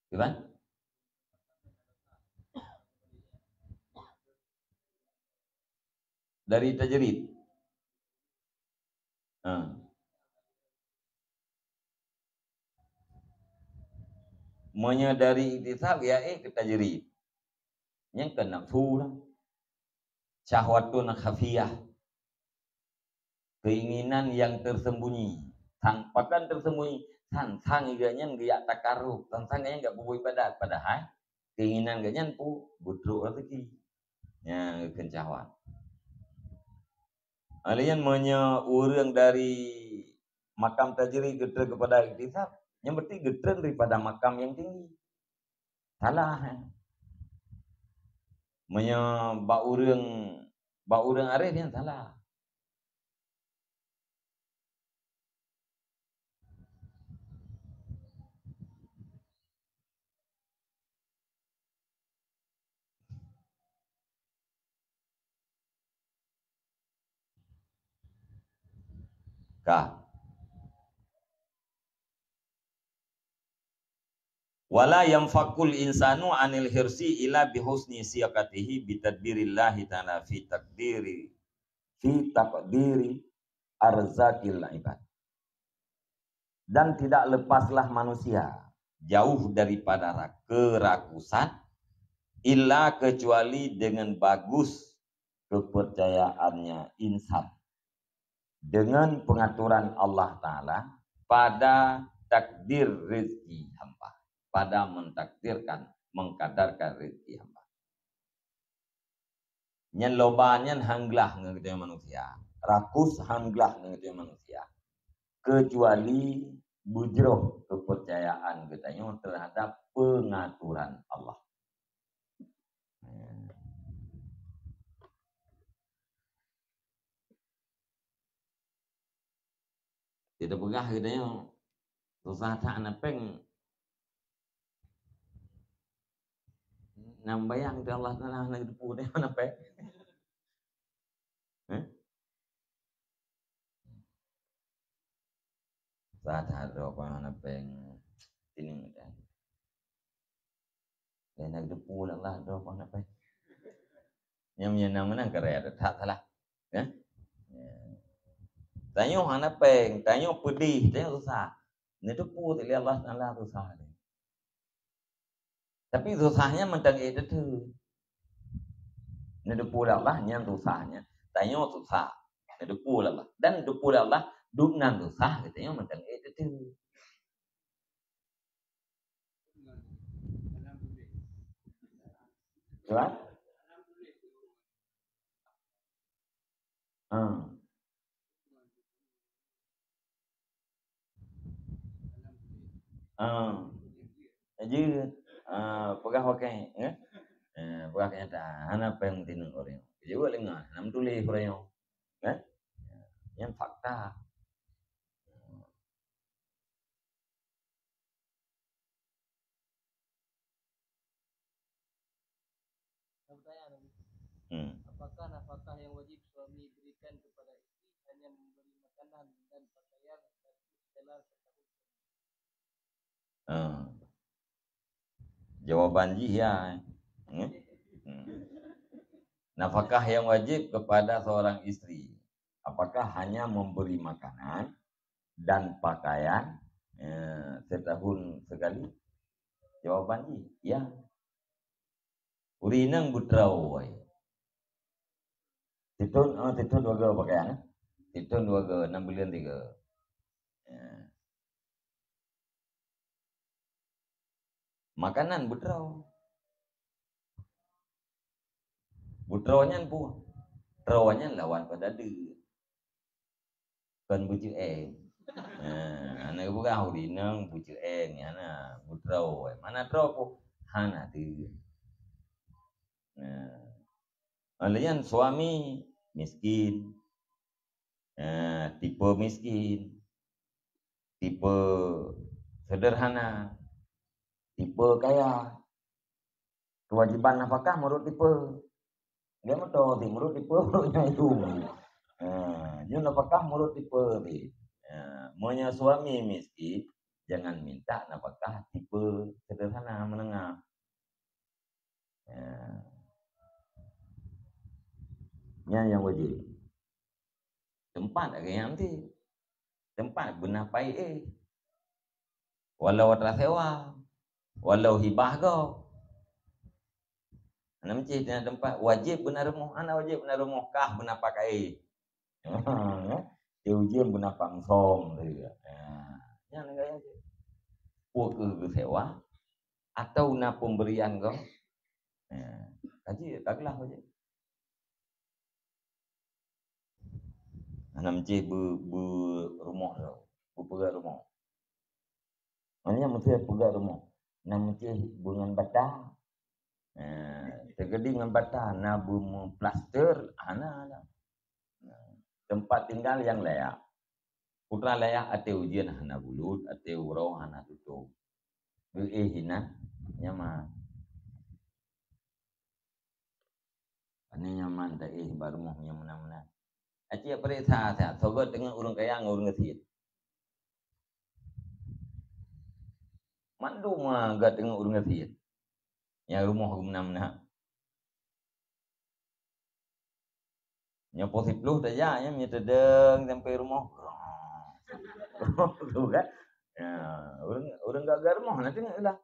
Kiban? Dari tajrid. Ha. Meunyoe dari iktisab, ya, eh, keu tajrid. Nyang keu nafsu lah. Syahwatun khafiyah. Keinginan yang tersembunyi. Sang, pakon tersembunyi? Sang-sang geuh nyan geujak takarub. Sang-sang geuh nyan geujak peubuet ibadat. Padahai keinginan geuh nyan pu, beutrok rezeki. Nyan keu syahwat. Alèh nyan meunyoe ureuëng dari makam tajrid geutreun keupada iktisab, nyan berarti geutreun daripada makam nyang tinggi. Salah, eh. Meunyoe bak ureuëng, bak ureuëng arif nyan salah. Ka. Wala yanfakul insanu anil hirsi illa bihusni siyaqatihi bitadbirillahi ta'ala fi takdiri, fi takdiri arzakil ibad. Dan tidak lepaslah manusia jauh daripada ra-, kerakusan, illa kecuali dengan bagus kepercayaannya insan dengan pengaturan Allah Ta'ala pada takdir rezeki hamba, pada mentakdirkan, mengkadarkan rezeki hamba. Nyan loba nyan han glah ngon geutanyoe manusia. Rakus han glah ngon geutanyoe manusia. Kecuali beujroh kepercayaan geutanyoe terhadap pengaturan Allah. Jadi peugah geutanyoe susah that hana péng. Nyang bayang di Allah Taala hana geuteupeue deh hana péng. Hah? Susah that droe hana péng. Sini dah. Dan nak geuteupeue Allah droe hana péng. Nyang meunyoe na meunan karya that salah. Ya? Ya. Tanyoe hana péng, tanyoe peudeh, tanyoe susah. Neuteupeue lé Allah Taala susah. Tapi susah nyan mantong ék teuteue. Neuteupeue lé Allah nyan susah nyan. Tanyoe susah. Neuteupeue lé Allah. Dan neuteupeue lé Allah, dum nan susah geutanyoe mantong ék teuteue. Tuan? Ah. Ah. Jeuet. Ah, peugah pakai, ya? Ah, peugah kenyataan. Hana péng tineng ureueng. Jeuet leungah, hana meutuléh ureueng. Ya? Nyan fakta. Hmm. Apakah nafkah yang wajib suami berikan kepada isteri hanya memberi makanan dan pakaian dan setelah setahun? Ah. Jawaban jih ya. Hmm? Hmm. Nafkah yang wajib kepada seorang isteri, apakah hanya memberi makanan dan pakaian, eh, setahun sekali? Jawaban jih ya. Ureueng inong beutroe. Sithon, oh, sithon dua go pakaian, eh. Sithon dua go, enam buleuen tiga. Ya. Makanan beutroe. Beutroe nyan peue? Troe nyan lawan padahdeue. Kon beuceueng. Ha, hana geupeugah ureueng inong beuceueng, hana, beutroe. Mana troe peue? Hana deuh. Nah. Lheuh nyan suami miskin. Ha, tipe miskin. Tipe sederhana. Tipe kaya. Kewajiban nafkah meurot tipe. Dia meutoe ti meurot tipe, meurot nyang itu. Ha, nyoe nafkah meurot tipe ti. Ha, meunyoe suami miskin, jangan minta nafkah tipe sederhana menengah. Ha. Nyan nyang wajib. Teumpat lagèe nyan ti. Teumpat beuna paéh. Walau atra sewa, walau hibah gob. Hana meucih na teumpat wajéb beuna rumoh, hana wajéb beuna rumoh, kah beuna pakai. Dia ujian beuna pangsom tu. Ha, nyan gaya tu. Peue keu geusewa atau na pemberian gob? Ha, kaji taglah wajéb. Hana meucih beu, beu rumoh tu, beupeugah rumoh. Maknanya meucih peugah rumoh. Hana meucih beu ngon bata. Eh, teukeudi ngon bata na beu meuplaster, hana, hana. Teumpat tinggal nyang layak. Putra layak até ujeuen hana bulut, até uroe hana tutong. Geuéh inan nyaman. Pane nyaman taéh bak rumoh nyang meunan-meunan. Aci pareksa that, soe teungoh ureueng kaya ngon ureueng gasien. Mandum, ah, geuteungoh ureueng gasien. Nyang rumoh meunan-meunan. Nyoe poh siploh tajak, nyan meunyoe teudeung sampai rumoh. Tu kan? Ya, ureueng, ureueng gagah rumoh na teungoh lah.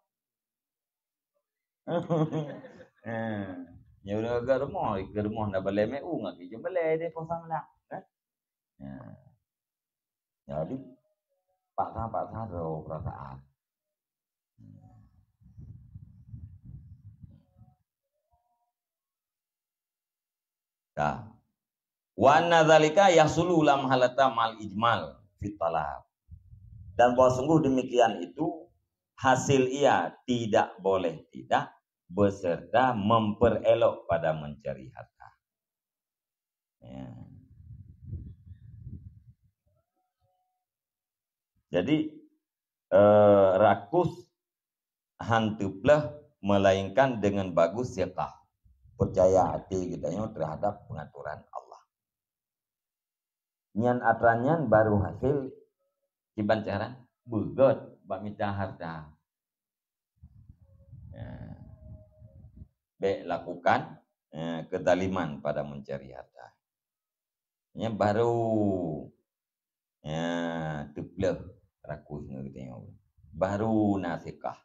Eh, nyoe ureueng gagah rumoh, ikeue rumoh na balèe meu, ngaki jeuet balèe deh poh sameulah, kan? Ya. Jadi, paksa-paksa droe peurasaan. Wa anna dzalika yahsulu la mahalata mal ijmal fit talab. Dan bahwa sungguh demikian itu hasil ia tidak boleh tidak beserta memperelok pada mencari harta. Ya. Jadi, eh, rakus han teupleuh melainkan dengan bagus siqah, percaya hati geutanyoe terhadap pengaturan Allah. Nyan atra nyan baru hasil kiban cara beugöt bak mita harta. Ya. Bèk lakukan, eh, kezaliman pada mencari harta. Nyan baru, ya, teupleuh rakus ngon geutanyoe. Baru na siqah.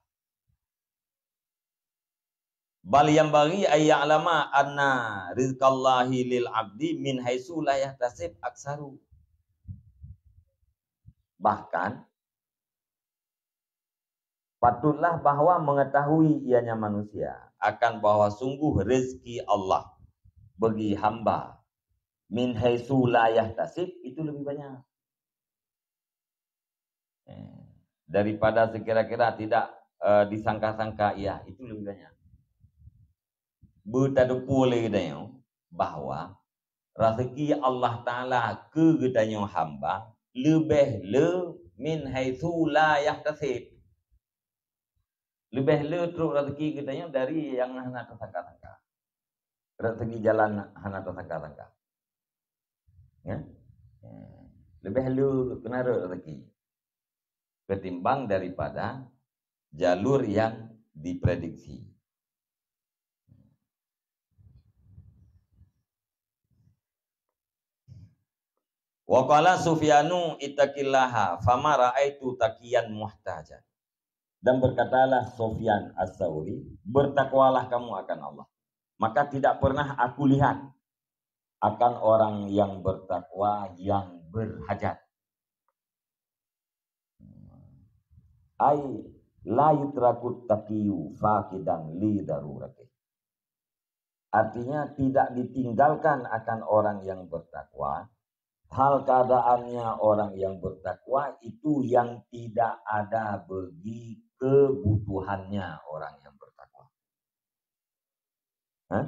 Bal yanbaghi ay ya'lama anna rizqallahi lil abdi min haitsu la yahtasib aksaru. Bahkan, patutlah bahwa mengetahui ianya manusia akan bahwa sungguh rezeki Allah bagi hamba min haitsu la yahtasib itu lebih banyak. Eh, daripada sekira-kira tidak, eh, disangka-sangka ia, itu lebih banyak. Beutadeupu lé geutanyoe bahwa raseuki Allah Taala keu geutanyoe hamba leubeh le min haitsu la yahtasib. Leubeh le trok raseuki geutanyoe dari nyang hana teusangka-sangka. Raseuki jalan hana teusangka-sangka. Ya? Ya. Leubeh le keunan rot raseuki ketimbang daripada jalur yang diprediksi. Wa qala Sufyanu, "Ittaqillaha, fama ra'aitu taqiyan muhtajan." Dan berkatalah Sufyan As-Sauri, "Bertakwalah kamu akan Allah. Maka tidak pernah aku lihat akan orang yang bertakwa yang berhajat." Ai la yutrakut taqiyu faqidan li darurati. Artinya, tidak ditinggalkan akan orang yang bertakwa. Hal keadaannya orang yang bertakwa itu yang tidak ada bagi kebutuhannya orang yang bertakwa. Hah?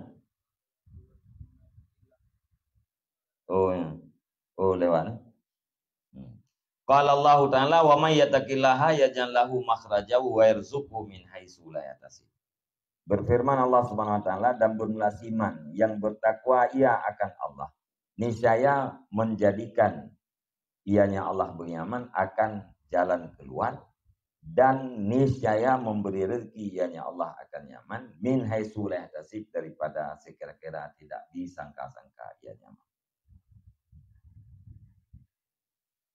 Oh, ya. Oh, lewat, eh? Hmm. Qala Allahu Ta'ala, "Wa may yattaqillaha yaj'al lahu makhraja wa yarzuqhu min haitsu la yahtasib." Berfirman Allah Subhanahu wa Ta'ala, "Dan bermula siman yang bertakwa ia akan Allah, niscaya menjadikan ianya Allah bernyaman akan jalan keluar, dan niscaya memberi rezeki ianya Allah akan nyaman, min haitsu la yahtasib, daripada sekira-kira tidak disangka-sangka ia nyaman."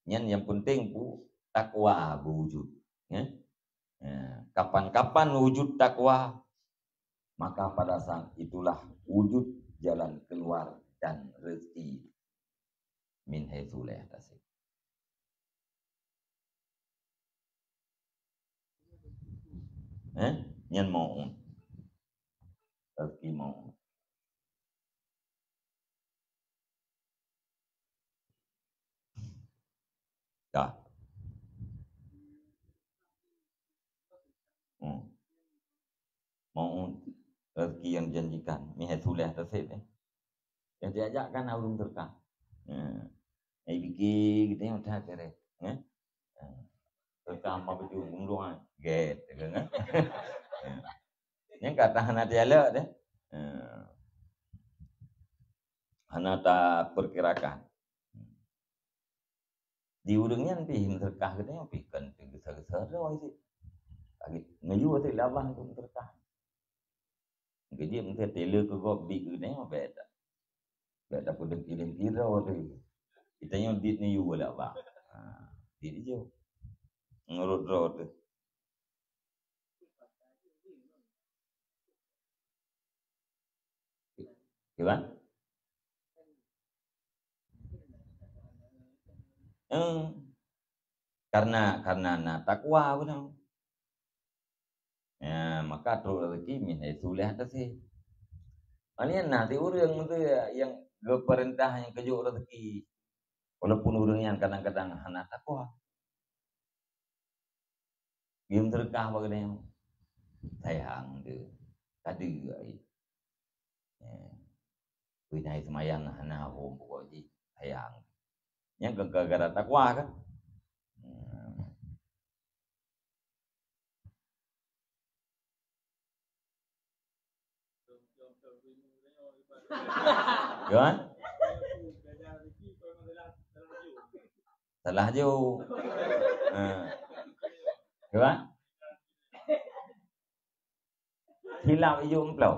Nyan yang penting pu takwa berwujud, ya. Ya, kapan-kapan wujud takwa, maka pada saat itulah wujud jalan keluar dan rezeki min haitsu la yahtasib. Eh? Nyan mau'un. Rezeki mau'un. Dah. Hmm. Mau'un, rezeki yang dijanjikan. Min haitsu la yahtasib, eh. Yang diajak kan ureueng teuka. Ya. Ai pikir kita yang tak kere. Ya. Ya. Teuka ma betul, untung ai. Get, kan? Ya. Yang kata hana dialek deh. Ya. Hana tak perkirakan. Di ureueng nyan pih meuseudeukah geutanyoe pih kon teuh geusa-geusa droe cit. Lagi neuyue cit lé Allah untuk meuseudeukah. Geujeuet meuseudeukah teuleu keu gob bit geutanyoe bèk dak. Bèk dak peudeuh kiléng sidroe teuh. Geutanyoe dit neuyue lé Allah. Ha, dit jih. Meunurot droe teuh. Kiban? Eh, karena, karena na takwa beuna. Ya, maka trok rezeki min haitsu la yahtasib. Maknanya na ti ureuëng tu nyang geupeurintah nyang keujok rezeki. Walaupun ureuëng nyan kadang-kadang hana takwa. Geumeuseudeukah bak geutanyoe. Sayang tu. Tadi ai. Eh. Kui nai seumayang hana hom pokok jih. Sayang. Nyang keu gara-gara takwa kan? Hmm. Kan? Salah ju. Ha. Dua? Silap iju emplop.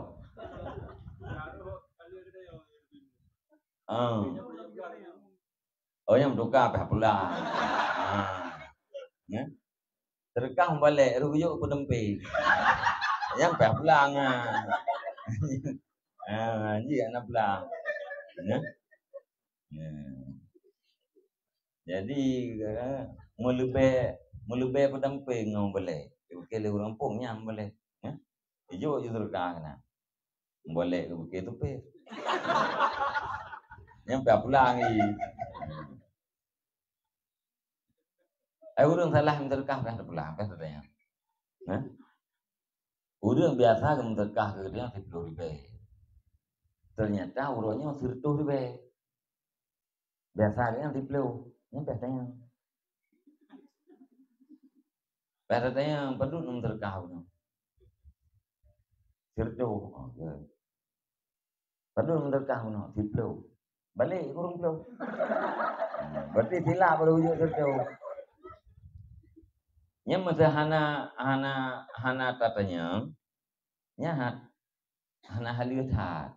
Oh. Oh, nyang meutuka pih pulang. Ha. Ya. Teureukah mubalek, ruyuk peuneumpe. Nyang pih pulang. Ha. Ha, ji anak pulang. Ya. Ya. Jadi, eh, meuleubai, meuleubai peudampéng ngon balek. Oke, lé ureuëng pong nyang balek. Eh? Ijok ju teuka keunan. Balek ke bukée tupé. Nyang pih pulang lagi. Eh, ureuëng salah meuteuka pih pulang, pih tanya. Eh? Ureuëng biasa meuteuka ke dia sepuluh ribu. Ternyata ureuëng nyoe seratus ribu. Biasa ke nyang siploh, nyang biasa nyang. Biasa tanya, padum nang teureukah bunoe? Sirto. Oh, ya. Padum nang teureukah bunoe? Siploh. Balik kurung ploh. Hmm, berarti silap baru ujuk sirto. Nyang masa hana, hana, hana tatanya, nyahat. Hana haleuet that.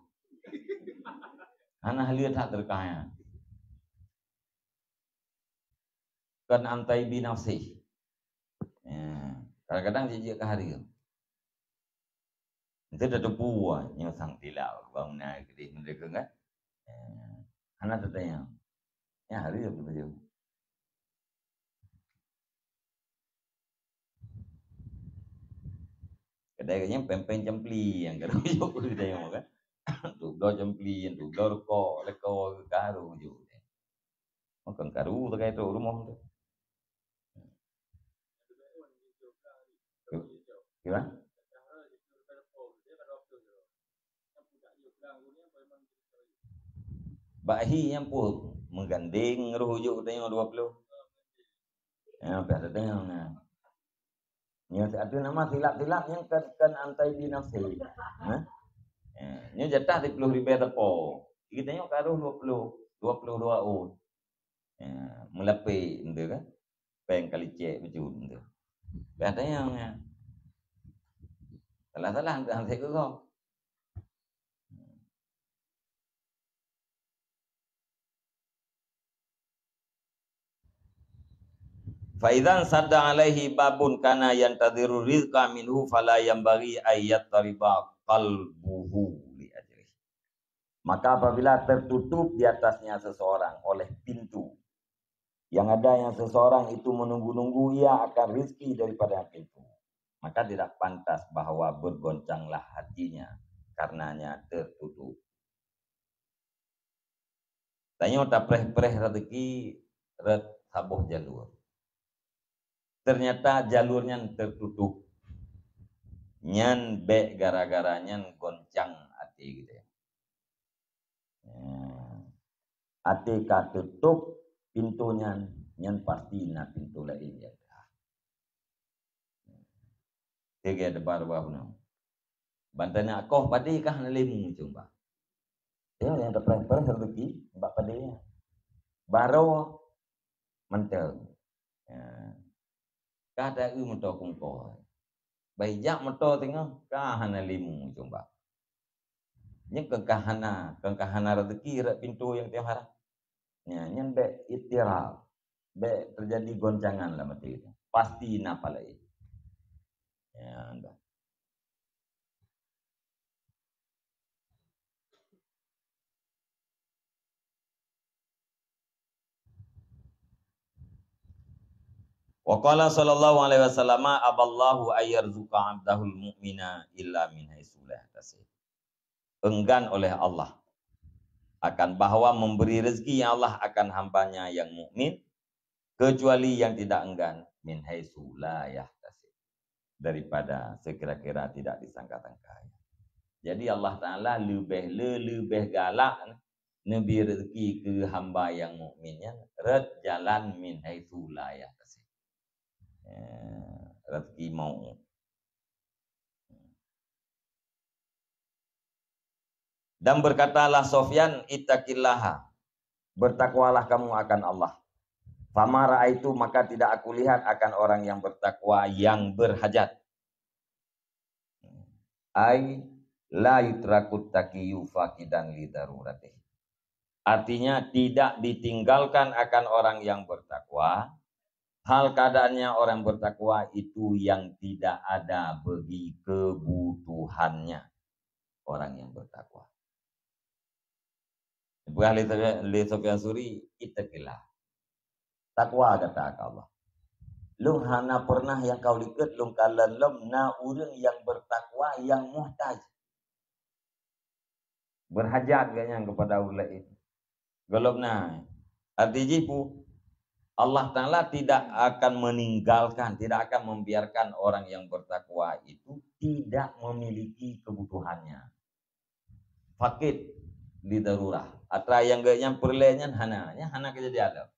Hana haleuet that teureukah nyan. Kan antai binafsih. Ya, kadang-kadang jijak ke hareuem. Itu dah teupeu nyoe sang tilak bangunan keudeh mereka kan. Ya, hana tatanya. Ya, hareuem tu baju. Kadai nyan péng-péng cempli nyang ka ruyuk keu geutanyoe kan. Tubloe cempli, tubloe rukok, leko ka ruyuk. Makon karu takai trok rumoh tu. Gimana? Bak hi nyang puih meugandeng roh ujuk geutanyoe dua ploh. Ya, biasa tengok nah. Nyoe ateueh nama silap-silap nyang kan, kan antai binafsi. Ha? Ya, nyoe jatah siploh ribu teupeu. Geutanyoe ka roh dua ploh, dua ploh dua ôn. Ya, meulapé entu kan. Péng kalicek beujeuet entu. Biasa tengok nah. Salah-salah entu antai keu gob. Fa idzan sadda alaihi babun kana yantadhiru rizqa minhu fala yanbaghi ay yattariba qalbuhu li ajrih. Maka apabila tertutup di atasnya seseorang oleh pintu, yang ada yang seseorang itu menunggu-nunggu ia akan rizki daripada pintu, maka tidak pantas bahwa bergoncanglah hatinya karenanya tertutup. Tanyoe tapreh-preh rezeki rot saboh jalur. Ternyata jalur nyan tertutup. Nyan bék gara-gara nyan goncang até geutanyoe. Ya. Até ka tutup pintoe nyan, nyan pasti na pintoe laén nyang ka. Teuga deuba-deuba bunoe. Ban tanya koh padé kah na lé mu cumba. Ya, nyang tapreh-preh rezeki bak padé nyan. Baroe mantong. Ya. Ka ta-eu moto kungkoi. Bai jak moto teungoh ka hana lé mu cumba. Nyan keu ka hana, keu ka hana rezeki rot pintoe nyang tiep harah. Nyan, nyan bék ittirab. Bék teujadi goncangan lam até. Pasti na pahala. Ya, dah. Wa qala sallallahu alaihi wasallam, "Aballahu ayyarzuqa abdahul mu'mina illa min haitsu la yahtasib." enggan oleh Allah akan bahwa memberi rezeki Allah akan hamba-Nya yang mukmin, kecuali yang tidak enggan, min haitsu la yahtasib, daripada sekira-kira tidak disangka-sangka. Jadi Allah Taala leubeh le-, leubeh galak neubri rezeki keu hamba nyang mukmin nyan rot jalan min haitsu la yahtasib. Eh, rezeki mau'ud. Dan berkatalah Sufyan, "Ittaqillaha, bertakwalah kamu akan Allah." "Fama ra'aitu, maka tidak aku lihat akan orang yang bertakwa yang berhajat." Ai la yutrakut taqiyu faqidan li daruratih. Artinya, tidak ditinggalkan akan orang yang bertakwa, hal keadaannya orang bertakwa itu yang tidak ada bagi kebutuhannya orang yang bertakwa. Peugah lé, lé Sufyan Suri, "Ittaqillah." Takwa gata ka Allah. Lôn hana pernah nyang ka likot lôn kalon lom na ureuëng nyang bertakwa nyang muhtaj. Berhajat gobnyan kepada ureuëng laén. Gohlom na. Arti jih pu, Allah Taala tidak akan meninggalkan, tidak akan membiarkan orang yang bertakwa itu tidak memiliki kebutuhannya. Fakid li darurah. Atra nyang geuh nyang peureulée nyan hana, nyan hana keujadian lom.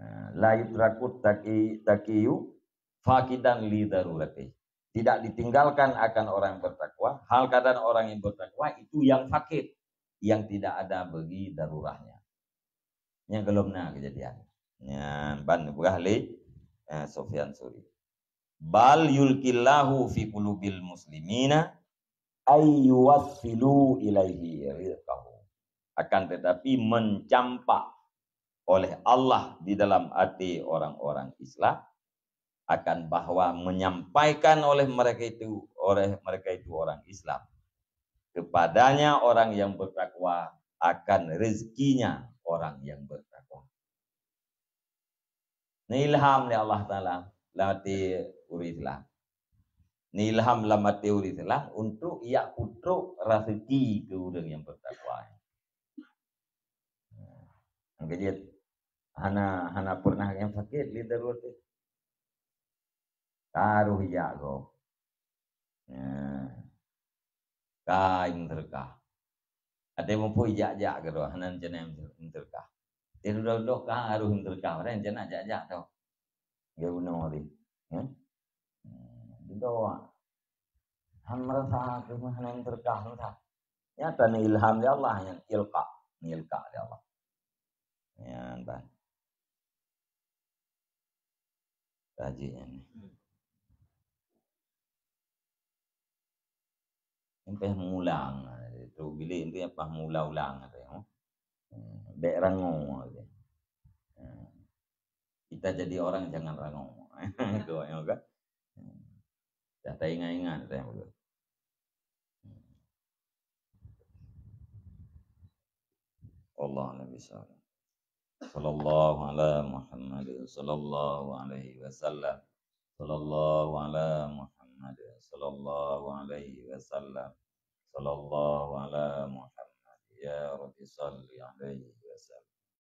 Ha, la yutrakut taqi-, taqiyu faqidan li darurati. Tidak ditinggalkan akan orang yang bertakwa, hal keadaan orang yang bertakwa itu yang fakid, yang tidak ada bagi darurahnya. Nyang gohlom na keujadian. Nyan ban peugah lé, eh, Sufyan Suri. "Bal yulqillahu fi qulubil muslimina ay yuwassilu ilaihi rizqahu." Akan tetapi, mencampak oleh Allah di dalam hati orang-orang Islam akan bahwa menyampaikan oleh mereka itu, oleh mereka itu orang Islam, kepadanya orang yang bertakwa akan rezekinya orang yang bertakwa. Neilham lé Allah Taala lam até ureuëng Islam. Neilham lam até ureuëng Islam untuk jak peutrok raseuki keu ureuëng nyang bertakwa. Nyang keujeuet hana, hana pernah nyang sakét lé darurat. Ka roh jak gob. Nah. Ka meuseudeukah. Até muphom jak-jak keudroe, hana rencana meuseudeukah. Até dudoe-dudoe ka harôh meuseudeukah, padahai rencana jak-jak tau. Geubunoe tadi. Ya? Hmm, dudoe. Han meurasa keu hana meuseudeukah, meurasa. Nyata ni ilham dari Allah, nyan ilqa, ni ilqa dari Allah. Nyan ban. Tajik nyan ni. Nyan payah meulang. Tu bilik tu payah meulang-ulang tu. Hmm, bèk rangoe tu. Hmm. Kita jadi orang jangan rangoe. Tu yang kan. Hmm. Dah taingat-ingat tu yang betul. Allah Nabi sallallahu. Sallallahu ala Muhammad, sallallahu alaihi wasallam. Sallallahu ala Muhammad, sallallahu alaihi wasallam. Sallallahu ala Muhammad, ya Rabbi salli alaihi.